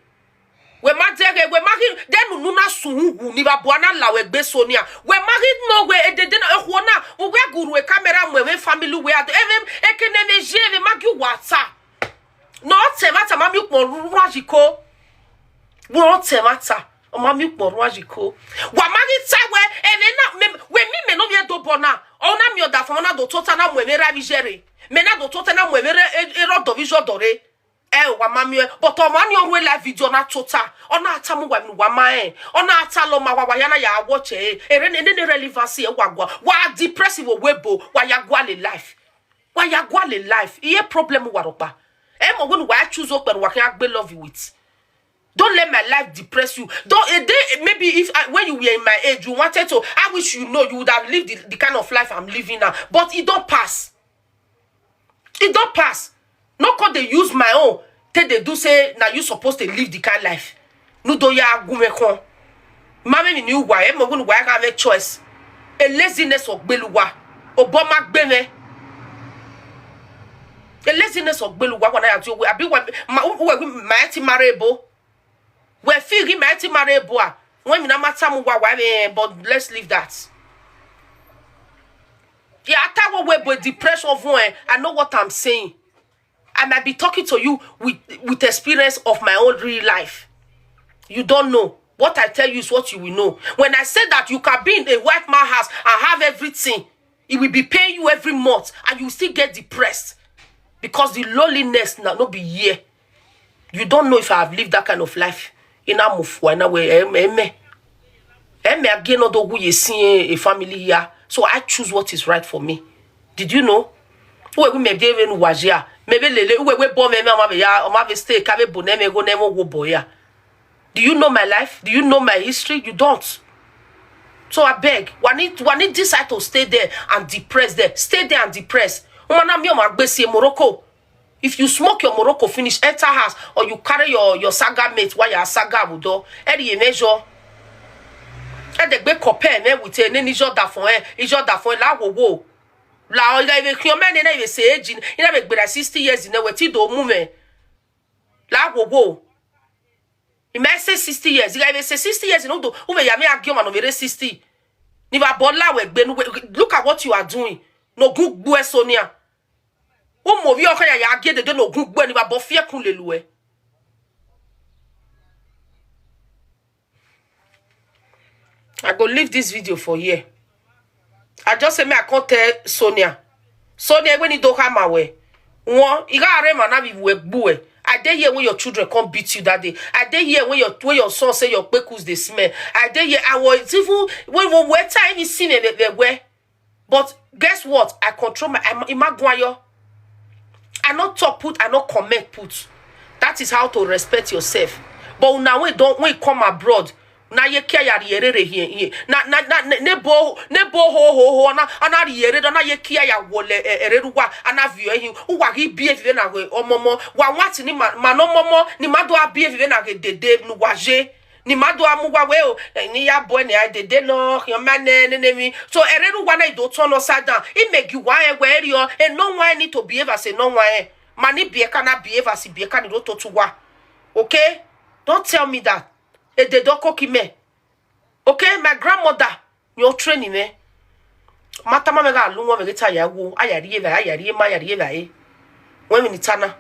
We ma dege we ma hi de nunu na suhu ni ba bwana la we gbe Sonia. We ma hi no we e de de na e ho na we guru e camera mu we family we ado e e ke ne ne je we ma gi wata. No te mata ma mi pon ruwa jiko. No te mata. O ma mi pon ruwa jiko. Wa ma hi ta we e me na me we mi me no we do bona. O na mi oda fo na do tota na mu we ra bi jere. Me na do tota na mu we re e ro do bi jo do re. Eh, wa mami, eh, but o mami on we live video na tota. Ona atamu wa mi wa ma eh. Ona atalo ma wa wa yana ya watch eh. Ere ne ne relevancy eh wa gwa. Wa depressive we bo. Wa ya gwa le life. Wa ya gwa le life. Iye problem wa ropa. Eh, mo wonu wa choose o pẹ̀lú wa ke agbe love you with. Don't let my life depress you. Don't a day maybe if I, when you were in my age, you wanted to. I wish you know you would have lived the, the kind of life I'm living now. But it don't pass. E don pass. No come dey use my own take dey do say na you suppose dey live the kind life. Nudo ya agume kan. Mame mi ni uwa e mo gunu wa ka make choice. A laziness of gbeluwa. Obo ma gbe me. A laziness of gbeluwa wa na ya ti owe abi wa ma uwe ma ti marebo. We feel him ma ti marebo a. When mi na mata mu wa wa me but let's leave that. Yeah, after what we boy depression of one, I know what I'm saying. I might be talking to you with with experience of my own real life. You don't know. What I tell you is what you will know. When I say that you can be in a white man house and have everything, it will be paying you every month and you still get depressed. Because the loneliness now no be here. You don't know if I have lived that kind of life. Ina mufwa ina we eme eme eme again no do gu ye see a family here. So I choose what is right for me. Did you know? Uwe we me de we nu waje a. Me be lele uwe we bo me me ma be ya o ma be stay ka be bo ne me go ne mo wo bo ya. Do you know my life? Do you know my history? You don't. So I beg, wani wani decide to stay there and depress there. Stay there and depress. Umana mi o ma gbe si Morocco. If you smoke your Morocco finish, enter house or you carry your your saga mate while you are saga wudo. Eri ye measure. E de gbe compare me with a neni joda fun e, ijoda fun e la wo wo. La o ya ibe kion me ne na ibe se age, ina be gbera sixty years in e we ti do mu me. La wo wo. He might say sixty years. He might say sixty years. You know, do ume ya me agio man over sixty. Ni ba bola we gbe nu we. Look at what you are doing. No good boy Sonia. Umo vi oka ya ya gie de no good boy ni ba bo fie kun le lu e. I go leave this video for here. I just say me I can't tell Sonia. Sonia when you don't come away. One, you got a man now we bue. I dey here when your children come beat you that day. I dey here when your when your son say your kpekus dey smell. I dey here. I was even when when we time you see me me me where. But guess what? I control my I'm in my guayo. I not talk put, I not comment put. That is how to respect yourself. But now we don't we come abroad. Na ye kia ya riere re hie hie. Na na na ne- nebo nebo ho ho ho na ana riere do na ye kia ya wole ereruwa ana vio ehi. Uwa gi bie vive na ge omomo. Wa wati ni ma ma no momo ni ma do abie vive na ge dede nu waje. Ni ma do amu wa we o. Eh, ni ya boy ni I dede no. Yo mane ne ne mi. So ereruwa na ido turn upside down. He make you why e we rio. E no why need to behave as a no why. Mani bieka na behave as bieka ni roto to wa. Okay? Don't tell me that. E de doko ki me. Okay, my grandmother, your training me. Mata ma me ga lu won me ta ya wo. Aya ri e ba, aya ri e ma, aya ri e ba e. When we tana.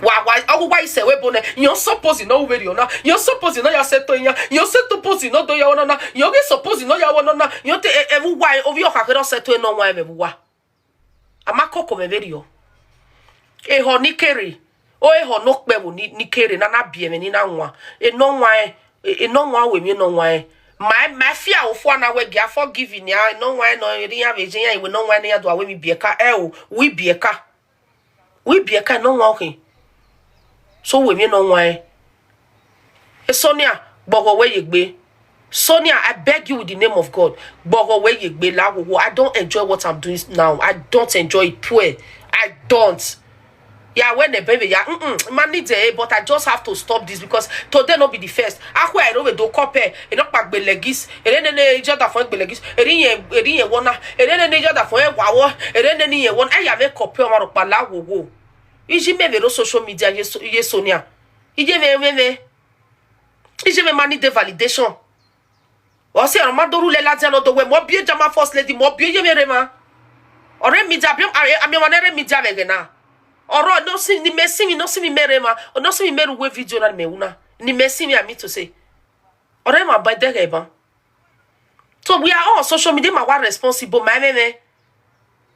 Wa wa ogu wa ise we bone. You're supposed no we rio na. You're supposed no ya seto ya. You're supposed no do ya wona na. You're supposed no ya wona na. You're te e e wa ovi o ka kero seto no wa me wa. Ama koko me verio. E ho ni kere. O e ho no pe wo ni ni kere na na bie me ni na nwa. E no nwa e e no nwa we mi no nwa e. My my fear o fo na we gia forgiving ya no nwa e no ri ya ve je ya we no nwa e ni ya do we mi bie ka e o. We bie ka. We bie ka no nwa okay. So we mi no nwa e. Eh, Sonia, gbogo we yegbe. Sonia, I beg you with the name of God. Gbogo we yegbe la wo. I don't enjoy what I'm doing now. I don't enjoy it. Poor. I don't. Yeah, when the baby, yeah, mm-mm, man need it, but I just have to stop this because today not be the first. I who I know we do copy, e not pack be legis, e ne ne ne each other for be legis, e ne ye e ne ye wona, e ne ne ne each other for e wawo, e ne ne ne ye wona. I have a copy of my pala wo wo. Iji me vero social media ye Sonia. Ije me me me. Ije me mani de validation. O se ro ma doru le la dia no do we mo bi e jama first lady mo bi e ye me re ma. Ore mi ja bi am ami wa ne re mi ja me ge na. Oro no si ni me si mi no si mi me re ma. O no si mi me ru we video na me una. Ni me si mi ami to say. Ore ma ba de ge ba. So we are all on social media ma wa responsible ma me me.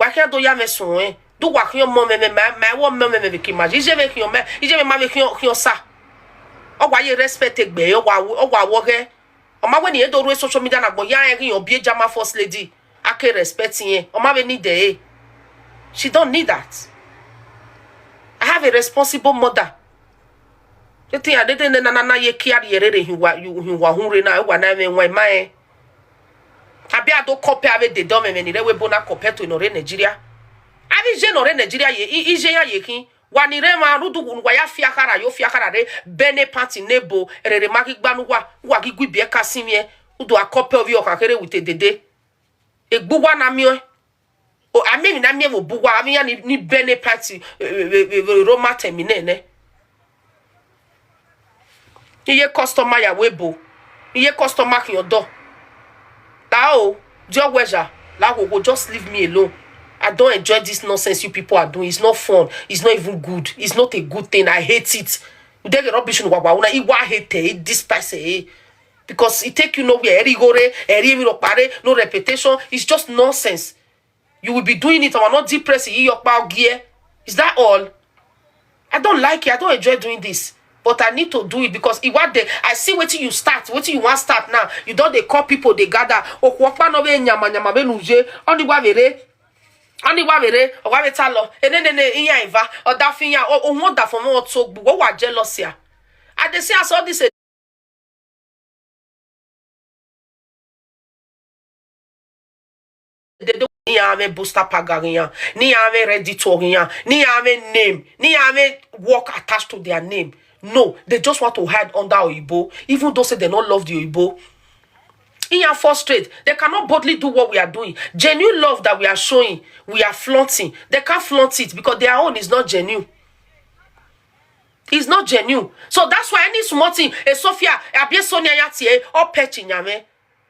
Wa ke do ya me sun eh. Do wa ke mo me me ma ma wo mo me me ki ma. Ije me ki o me. Ije me ma me ki o ki o sa. O wa ye respect egbe o wa o wa wo ge. O ma we ni e do ru social media na gbo ya e ki o bi e jama first lady. I can respect yen. O ma we need e. She don't need that. I have a responsible mother. Tete ya dede ne na na na ye kia ye rere hiwa yu hiwa hunre na wa na me nwa ma e. Abi ado kope ave de dome me ni re we bona kope to no re Nigeria. Abi je no re Nigeria ye i je ya ye kin. Wa ni re ma rudu wa ya fia kara yo fia kara re bene party nebo rere ma ki gbanu wa wa ki gwi bi e ka simie. Udo akope ovi o ka kere with dede. Egbu wa na mi o. O ami mi na mi evo buwa ami ya ni ni bene party Roma termine ne. Iye customer ya webo. Iye customer ki odo. Lao, Joe Weja, la go go just leave me alone. I don't enjoy this nonsense you people are doing. It's not fun. It's not even good. It's not a good thing. I hate it. Udege rubbish no wawa una iwa hate it, despise it. Because it take you nowhere. Eri gore, eri emi no pare, no reputation. It's just nonsense. You will be doing it. I'm not depressing you. Your power gear. Is that all? I don't like it. I don't enjoy doing this. But I need to do it because e wan dey, I see wetin you start, wetin you wan start now. You don dey call people, dey gather. Okuokpa no be nyama nyama be nuje. Oni wa vere. Oni wa vere. Owa ve ta lo. Enenene iya iva. Oda finya. O won da fun won to gbu. Wo wa jealous ya. I dey see as all this dey do. Ni ya ame booster paga riyan, ni ya ame ready to riyan, ni ya ame name, ni ya ame work attached to their name. No, they just want to hide under Oyibo, even though say they don't love the Oyibo. In your first trade, they cannot boldly do what we are doing. Genuine love that we are showing, we are flaunting. They can't flaunt it because their own is not genuine. It's not genuine. So that's why any small thing, a Sophia, a be Sonia Yatie, or Petchy Nyame.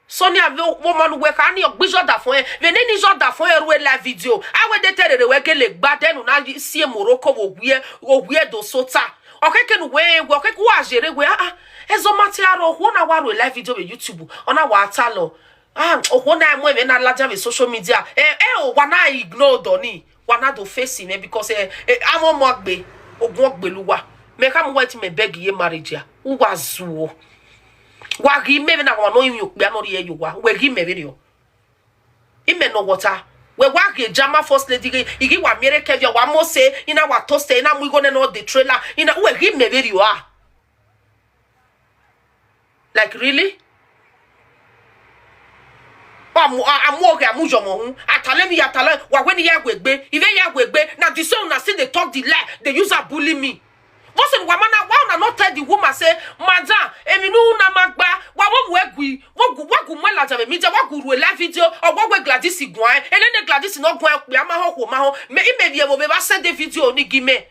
Sonia, woman, work any of Bijo da for, when any Joda for a real live video. I will tell the way gele bad then una see a Morocco or weird or weird or sota. Okay, can we work who are jere we ah. Ezo matiaro, one hour live video with YouTube, on our talo. Ah, one hour when I love social media. Eh, eh, oh, one I ignore Donny. Wana do face him eh, because eh, eh, I'm on Mogbe, Ogwogbeluwa. Me come wait me beg ye marriage ya. Who was who? Wa gi me na wa no imi okpe no ye you wa. We gi me video. Ime no water. We wa gi jama first lady gi igi wa mere kevia wa mo se ina wa toast ina mu igo ne no the trailer ina we gi me video ah. Like really? Amu amu oge amu jomo hu. Atale mi atale. Wa when ya gwegbe. Ive ya gwegbe. Na the same na still dey talk the lie. They use her bully me. What's in woman now? Why una not tell the woman say, madam, emi nu na magba. Wa wo we gui. Wo gu wa gu mo la jame mi je wa gu ru live video. Or wa we Gladys igwan. And then Gladys no gwan pe ama ho ko ma ho. Me ime bi e mo be ba send the video ni gi me.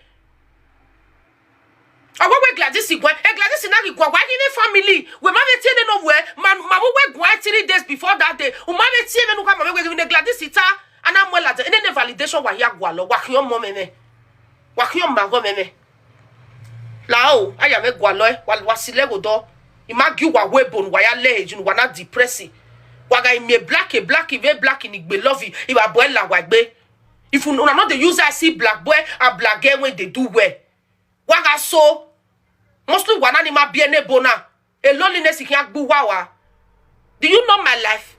Awa we Gladys igwe, e Gladys na igwe wa ni family. We ma be tie no we, ma ma we gwa three days before that day. U ma be tie me nu ka ma we ni Gladys ita, ana mo la de, ne validation wa ya gwa lo, wa kiyo mo meme. Wa kiyo ma go meme. La o, aya me gwa lo e, wa wa sile go do. I ma gi wa we bon wa ya le ejun wa na depressing. Wa ga ime black e black e ve black ni gbe love. I wa boy la wa gbe. If una no dey use eye see black boy and black girl wey dey do well, waga so mostly wana ni ma bi ene bona. A loneliness can gbu wawa. Do you know my life?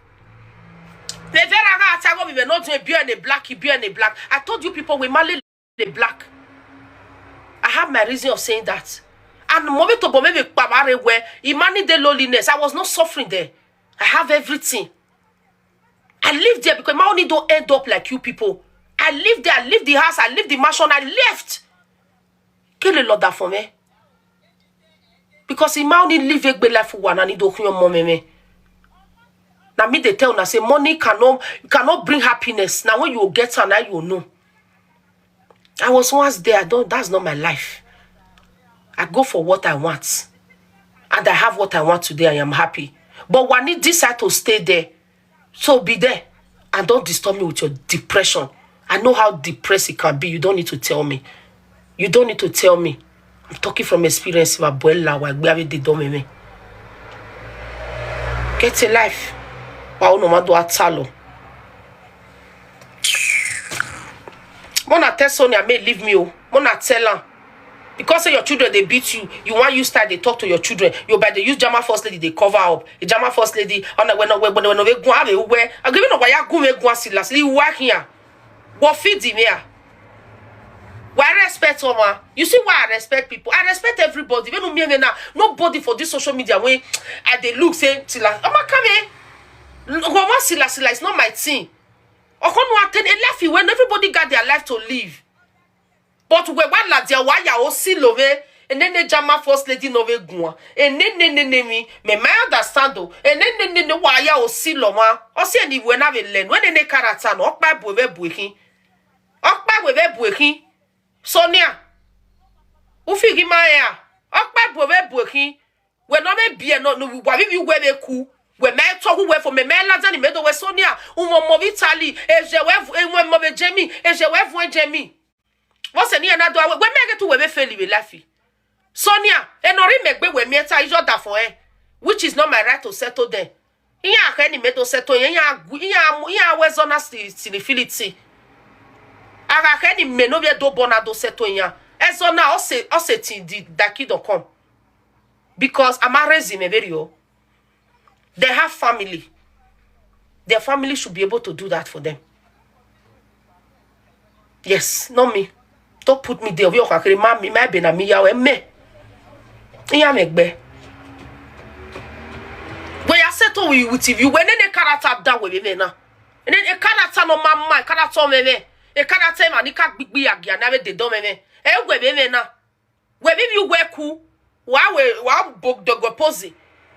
The very attack of me not doing beer and a black, beer and a black. I told you people we marry the black. I have my reason of saying that. And mommy to bomb me where he managed the loneliness. I was not suffering there. I have everything. I live there because my money don't end up like you people. I live there, I live the house, I live the mansion, I left. Kill a lot that for me. Because in my only live a good life for one and it don't your mom me. Now me they tell una say money cannot cannot bring happiness. Now when you get her, now you know. I was once there. I don't. That's not my life. I go for what I want, and I have what I want today. I am happy. But when you decide to stay there, so be there, and don't disturb me with your depression. I know how depressed it can be. You don't need to tell me. You don't need to tell me. I'm talking from experience. My boy, la wa gbe ave de do me me. Get a life. Wa o no ma do atalo. Mona tell Sonia may leave me o. Mona tell her. Because say your children they beat you, you want you start they talk to your children. You by the use Jama first lady they cover up. The Jama first lady on the when when when when we go have a where I give no why go we go see last. You work here. What feed him here? Why respect Oma? You see why I respect people? I respect everybody. Even me now, nobody for this social media when I they look say till last. Oma come here. Oma sila sila is not my thing. Okono attend a life when everybody got their life to live. But we want la dia why ya o si love. And then the Jama first lady no ve gua. And then then then me me my understand though. And then then then why ya o si love. O si any we na ve len. When any character no okpa bo ve buikin. Okpa we ve buikin. Sonia. Ufi gi ma ya. Okpa bo ve buikin. We no me be no no wa vi we ve ku. We me to who we for me me la jani me do we Sonia. Umo mo vitali. Eje we e we mo ve Jamie. Eje we fu Jamie. What's any another way? We me get to we ve fail we life. Sonia, enori megbe we mieta is order for her, which is not my right to settle them. Iya ke ni me to settle iya gu iya mu iya we zona sinifility. Aga ke ni me no be do bona do seto yan. Ezo na ose ose ti di daki don come. Because I'm a raising a video. They have family. Their family should be able to do that for them. Yes, not me. Don't put me there. We are kiri mami, my bena mi yawe me. Iya me gbe. We are settled with, with you. When any character that way, me na. And then a character no mama, a character me me. A character man, he can't be a gia, never they don't me me. Eh, we me me na. We be you we ku. Wa we wa bog the go pose.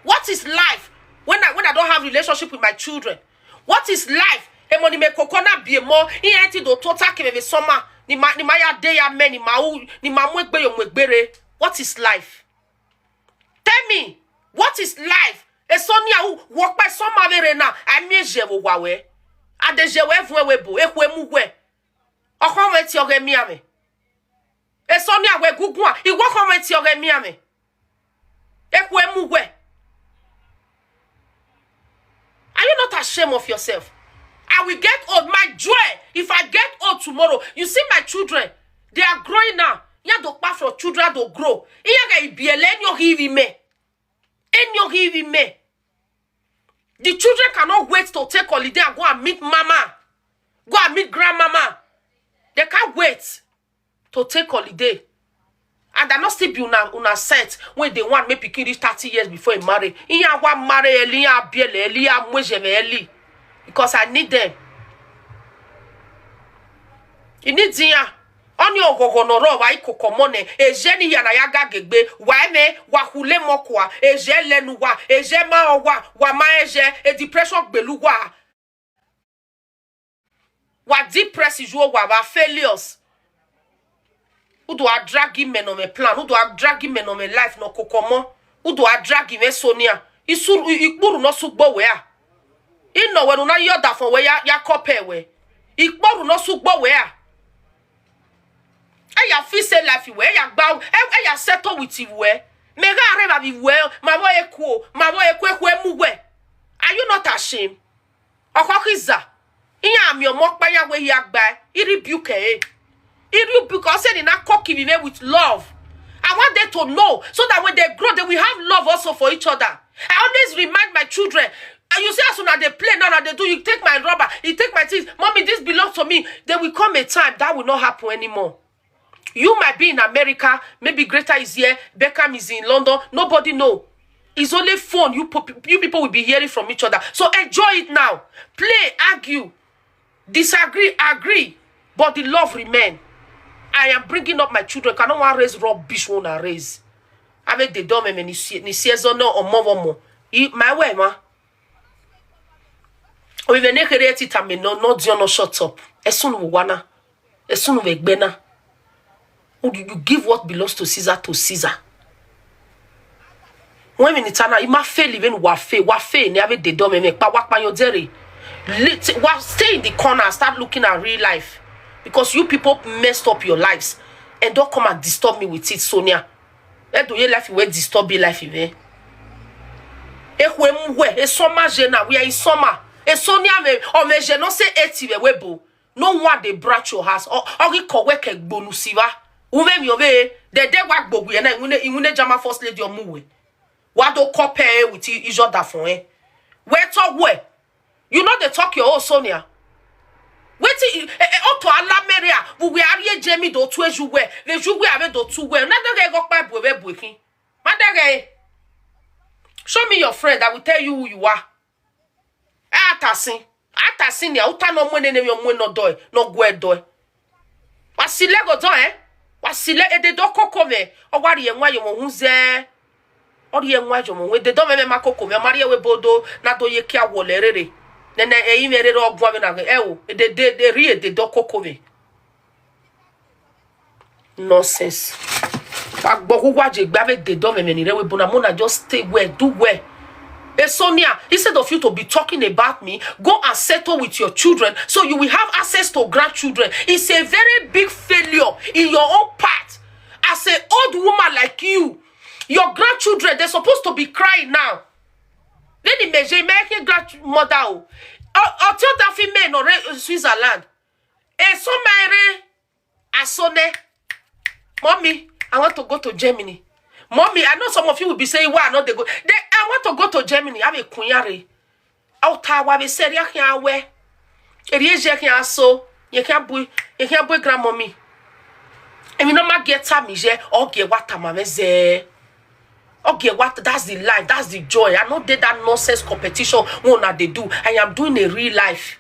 What is life when I when I don't have relationship with my children? What is life? E mo ni me kokona bi mo. He ain't do to take me summer. Ni ma ni ma ya day ya me ni ma u ni ma mu egbe yo mu egbere. What is life? Tell me, what is life? E so ni a u work by summer very now. I mean je wo wa we. A de je we fun we bo. E ku e mu we. Oko we ti oge mi ame. E so ni a we gugun a. I wo ko we ti oge mi ame. E ku e mu we. Are you not ashamed of yourself? I will get old. My joy, if I get old tomorrow, you see my children, they are growing now. Ya do pa for children to grow. Iya ga ibiele enyo hivi me. Enyo hivi me. The children cannot wait to take holiday and go and meet mama. Go and meet grandmama. They can't wait to take holiday. And I not still be una una set when they want make pikin reach thirty years before he marry. Iya wa marry Eli, iya biele Eli, iya mwejeme Eli. Because I need them. You need Zia. Only ogogo no ro wa iko komone. Ejeni ya na ya ga gegbe. Wa eme wa hule mokwa. Eje lenu wa. Eje ma owa. Wa ma eje. E depression gbelu wa. Wa depress you wa wa failures. Udo a drag him men on my plan. Udo a drag him men on my life no kokomo. Udo a drag him Sonia. Isu ikpuru no sugbo we a. Ino we no na yoda for we ya ya kope we. Ikpuru no sugbo we a. E ya fi say life we e ya gba e e ya settle with you we. Me ga re ba bi we ma wo eku o ma wo eku eku emu we. Are you not ashamed? Okokiza. Iya mi omo pa ya we ya gba. I rebuke e. I rebuke o say ni na koki me with love. I want them to know so that when they grow, they will have love also for each other. I always remind my children. And you see, as soon as they play now, now they do, you take my rubber, you take my things. Mommy, this belongs to me. There will come a time that will not happen anymore. You might be in America, maybe Greater is here, Beckham is in London. Nobody know. It's only phone you pop- you people will be hearing from each other. So enjoy it now. Play, argue, disagree, agree. But the love remain. I am bringing up my children. Cannot one raise rubbish one I raise. I mean they don't mean ni season no or more one more. My way, ma. We will not create it and me no no deal no shut up. As soon we wanna. As soon we gbena. You give what belongs to Caesar to Caesar. When we need to now, you might fail even wa fail, wa fail, never they don't make pa wa pa your dere. Let wa stay in the corner and start looking at real life. Because you people messed up your lives and don't come and disturb me with it, Sonia. E do ye life we disturb your life even. E kwe mu we, e soma je na, we are in summer. E Sonia me, o me je no say eighty we we bo. No one dey branch your house. O o ki kowe ke gbonu siva. Ume mi ove. De de wa gbogbo ye na iwune iwune jama first lady omuwe. Wa do compare with i- each other for eh. Where talk where? You know they talk your own Sonia. Wetin eh, eh, oto alameria we we arie jemi do tu eju we. Le ju we ave do tu we. Na de go pa bu eve bu kin. Ma de. Show me your friend. I will tell you who you are. Atasin. Atasin ni uta no mwe ne ne yo mwe no doi, no gwe doi. Wasile go do eh? Wasile ede do koko me. O wari ye nwa yo mo hunze. O ri ye nwa yo mo ede do me me ma koko me. O mari ye we bodo na do ye kia wole rere. Ne ne e ime rere ogwa me na e o. Ede de de ri ede do koko me. Nonsense. Agbo who wa je gbe ave de do me me ni re we bona mona just stay where, do where. Eh, Sonia, instead of you to be talking about me, go and settle with your children so you will have access to grandchildren. It's a very big failure in your own part. As an old woman like you, your grandchildren, they're supposed to be crying now. Then imagine American grandmother. Oh, oh, tell that female in Switzerland. E so mere Asone. Mommy, I want to go to Germany. Mommy, I know some of you will be saying, "Why I not they go?" They, I want to go to Germany. I'm a kunyare. Otawa be serious here where. Eri eje here so. You can't boy, you can't boy grandmommy. And we no ma get time here. Okay, what time am I? Okay, what? That's the life. That's the joy. I know that nonsense competition. What una dey do? I am doing a real life.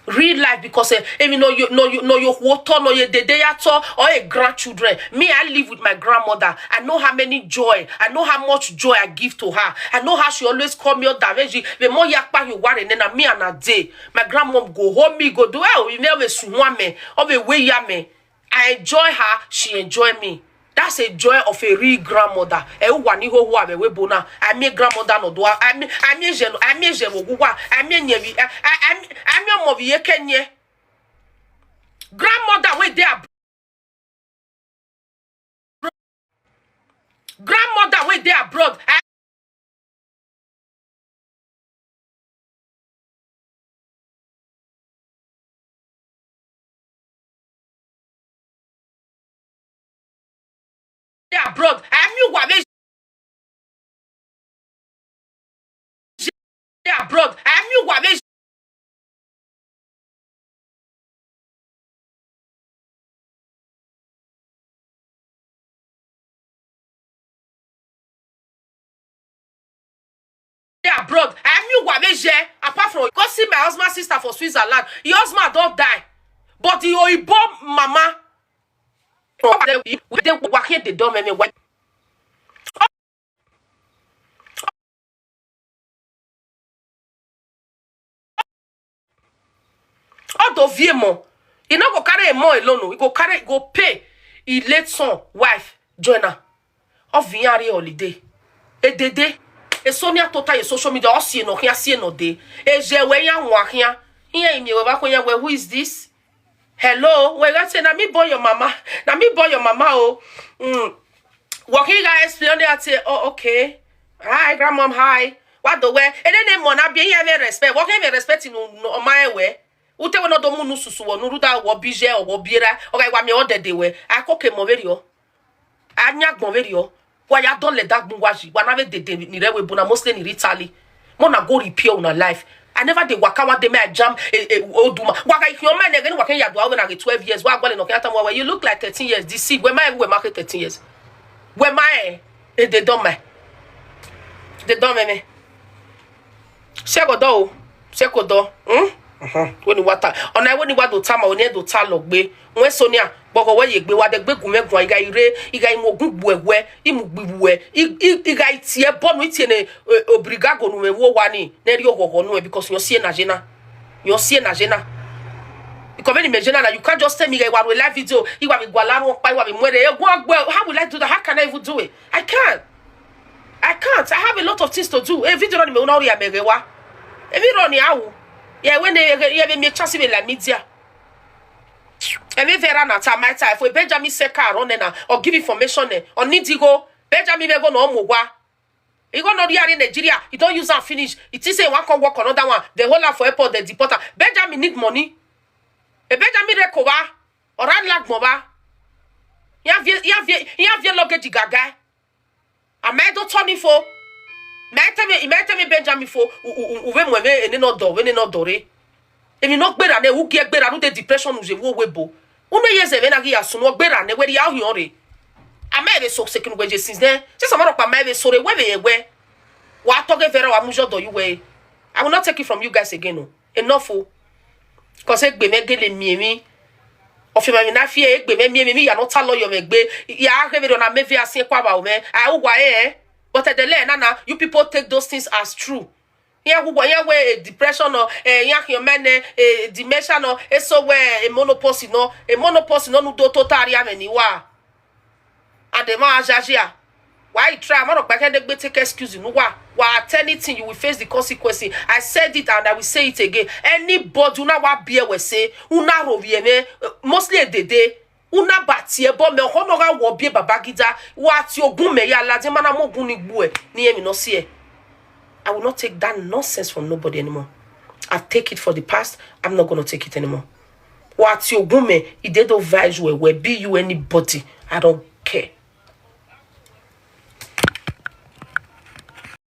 Real life, because eh, emi no yo no yo no yo water no ye dede at all, or a grandchildren. Me, I live with my grandmother. I know how many joy. I know how much joy I give to her. I know how she always call me on daveji. The more yakpa you worry, then me and a day. My grandmom go home me go do, oh, you never suwame of a way yame. I enjoy her, she enjoy me. That's a joy of a real grandmother. E wa ni ho ho abe we bona. I mean grandmother no do. I mean I mean je no. I mean je wo wa. I mean nye bi. I I I mean mo bi ye kenye. Grandmother wey dey abroad. Grandmother wey dey abroad. I dey abroad. I mean wa be dey abroad. I mean wa be dey abroad. I mean wa be je. Apart from go see my husband's sister for Switzerland. Your husband don't die. But the Oyibo mama. They work here, they don't make me. All the V M O, e no go carry a more alone. E go carry, e go pay e late son wife join am. Ovinyari holiday. E dede. E Sonia tota ye social media. O si no kia si no de. E je we ya wa kia. Here imi we ba ko ya we, who is this? Hello, we got say na me born your mama. Na me born your mama, oh. Mm. Walking guy explain that say, "Oh, okay. Hi, grandmom, hi." What the way? And then they mona be here me respect. Walking me respect in no my way. Ute we no do munu susu wo nuru da wo bije o wo biera. Okay, wa me o dede we. I cook mo very o. Anya gbon very o. Wa ya don le da gbun wa ji. Wa na we dede ni re we bona mostly ni Italy. Mo na go repair una life. I never dey waka one day me I jam a, a old woman. Waka if your man again waka ya do when I get twelve years. Wa go le no can time wa you look like thirteen years. This see where my where market thirteen years. Where my eh, they don my. They don me. Sekodo o. Sekodo. Hmm? When you water. Ona when you water tama, when you ta logbe. When Sonia, bogo we ye gbe wa de gbe gume gwa iga ire, iga imogun gbuegwe, imugbiwe, iga itie bonu itie ne obrigago nu me wo wani, ne ri ogogo nu because you see na jena. You see na jena. Because when you jena na, you can't just tell me iga wa live video, iwa mi gwala ro pa iwa mi mwere. E gwa gbe, how will I do that? How can I even do it? I can't. I can't. I have a lot of things to do. E video ni me una ori amegewa. E video ni awu. Yeah, when they yeah, me chance me la media. E me vera na ta my time. For Benjamin Seka run na or give information eh. Or need to go. Benjamin be go no mo wa. You go no di are in Nigeria. You don't use and finish. It is a one come work another one. The whole life for airport the deporter. Benjamin need money. E Benjamin rekowa. Or an lag moba. Ya vie ya vie ya vie luggage gaga. Amaido Tony fo. Maiteme imaiteme Benjamin fo. Uve mweve ene no do we ne no dore. Emi no gbera ne ugi egbera nu de depression uje wo webo. Unu ye ze ve na gi asun wo gbera ne we ri ahi ore. Ama eve so se kinu gbeje since then. Se so maro pa ma eve so re we ve ye we. Wa toge vera wa mujo do you we. I will not take it from you guys again o. Enough o. Because egbe me gele mi emi. Ofi ma mi na fi egbe me mi emi mi ya no ta lo yo me gbe. Ya he ve do na me vi asin kwa ba o me. I wa e. But at the end na na you people take those things as true. Here we here we a depression or eh here your men eh dementia no e so we a menopause no a menopause no nu do totally ameni wa. And the man ajajia. Why you try? I'm not back and they take excuse you. No, why? Why at anything you will face the consequences. I said it and I will say it again. Anybody una wa be we say una ro me mostly a day. Una batie bo me hono ga wo bie babagida. Wa ti ogun me ya la de mana mo gun ni gbu e ni emi no see e. I will not take that nonsense from nobody anymore. I've take it for the past. I'm not going to take it anymore. Wati Ogunme, e dey do vibes well well, be you anybody, I don't care.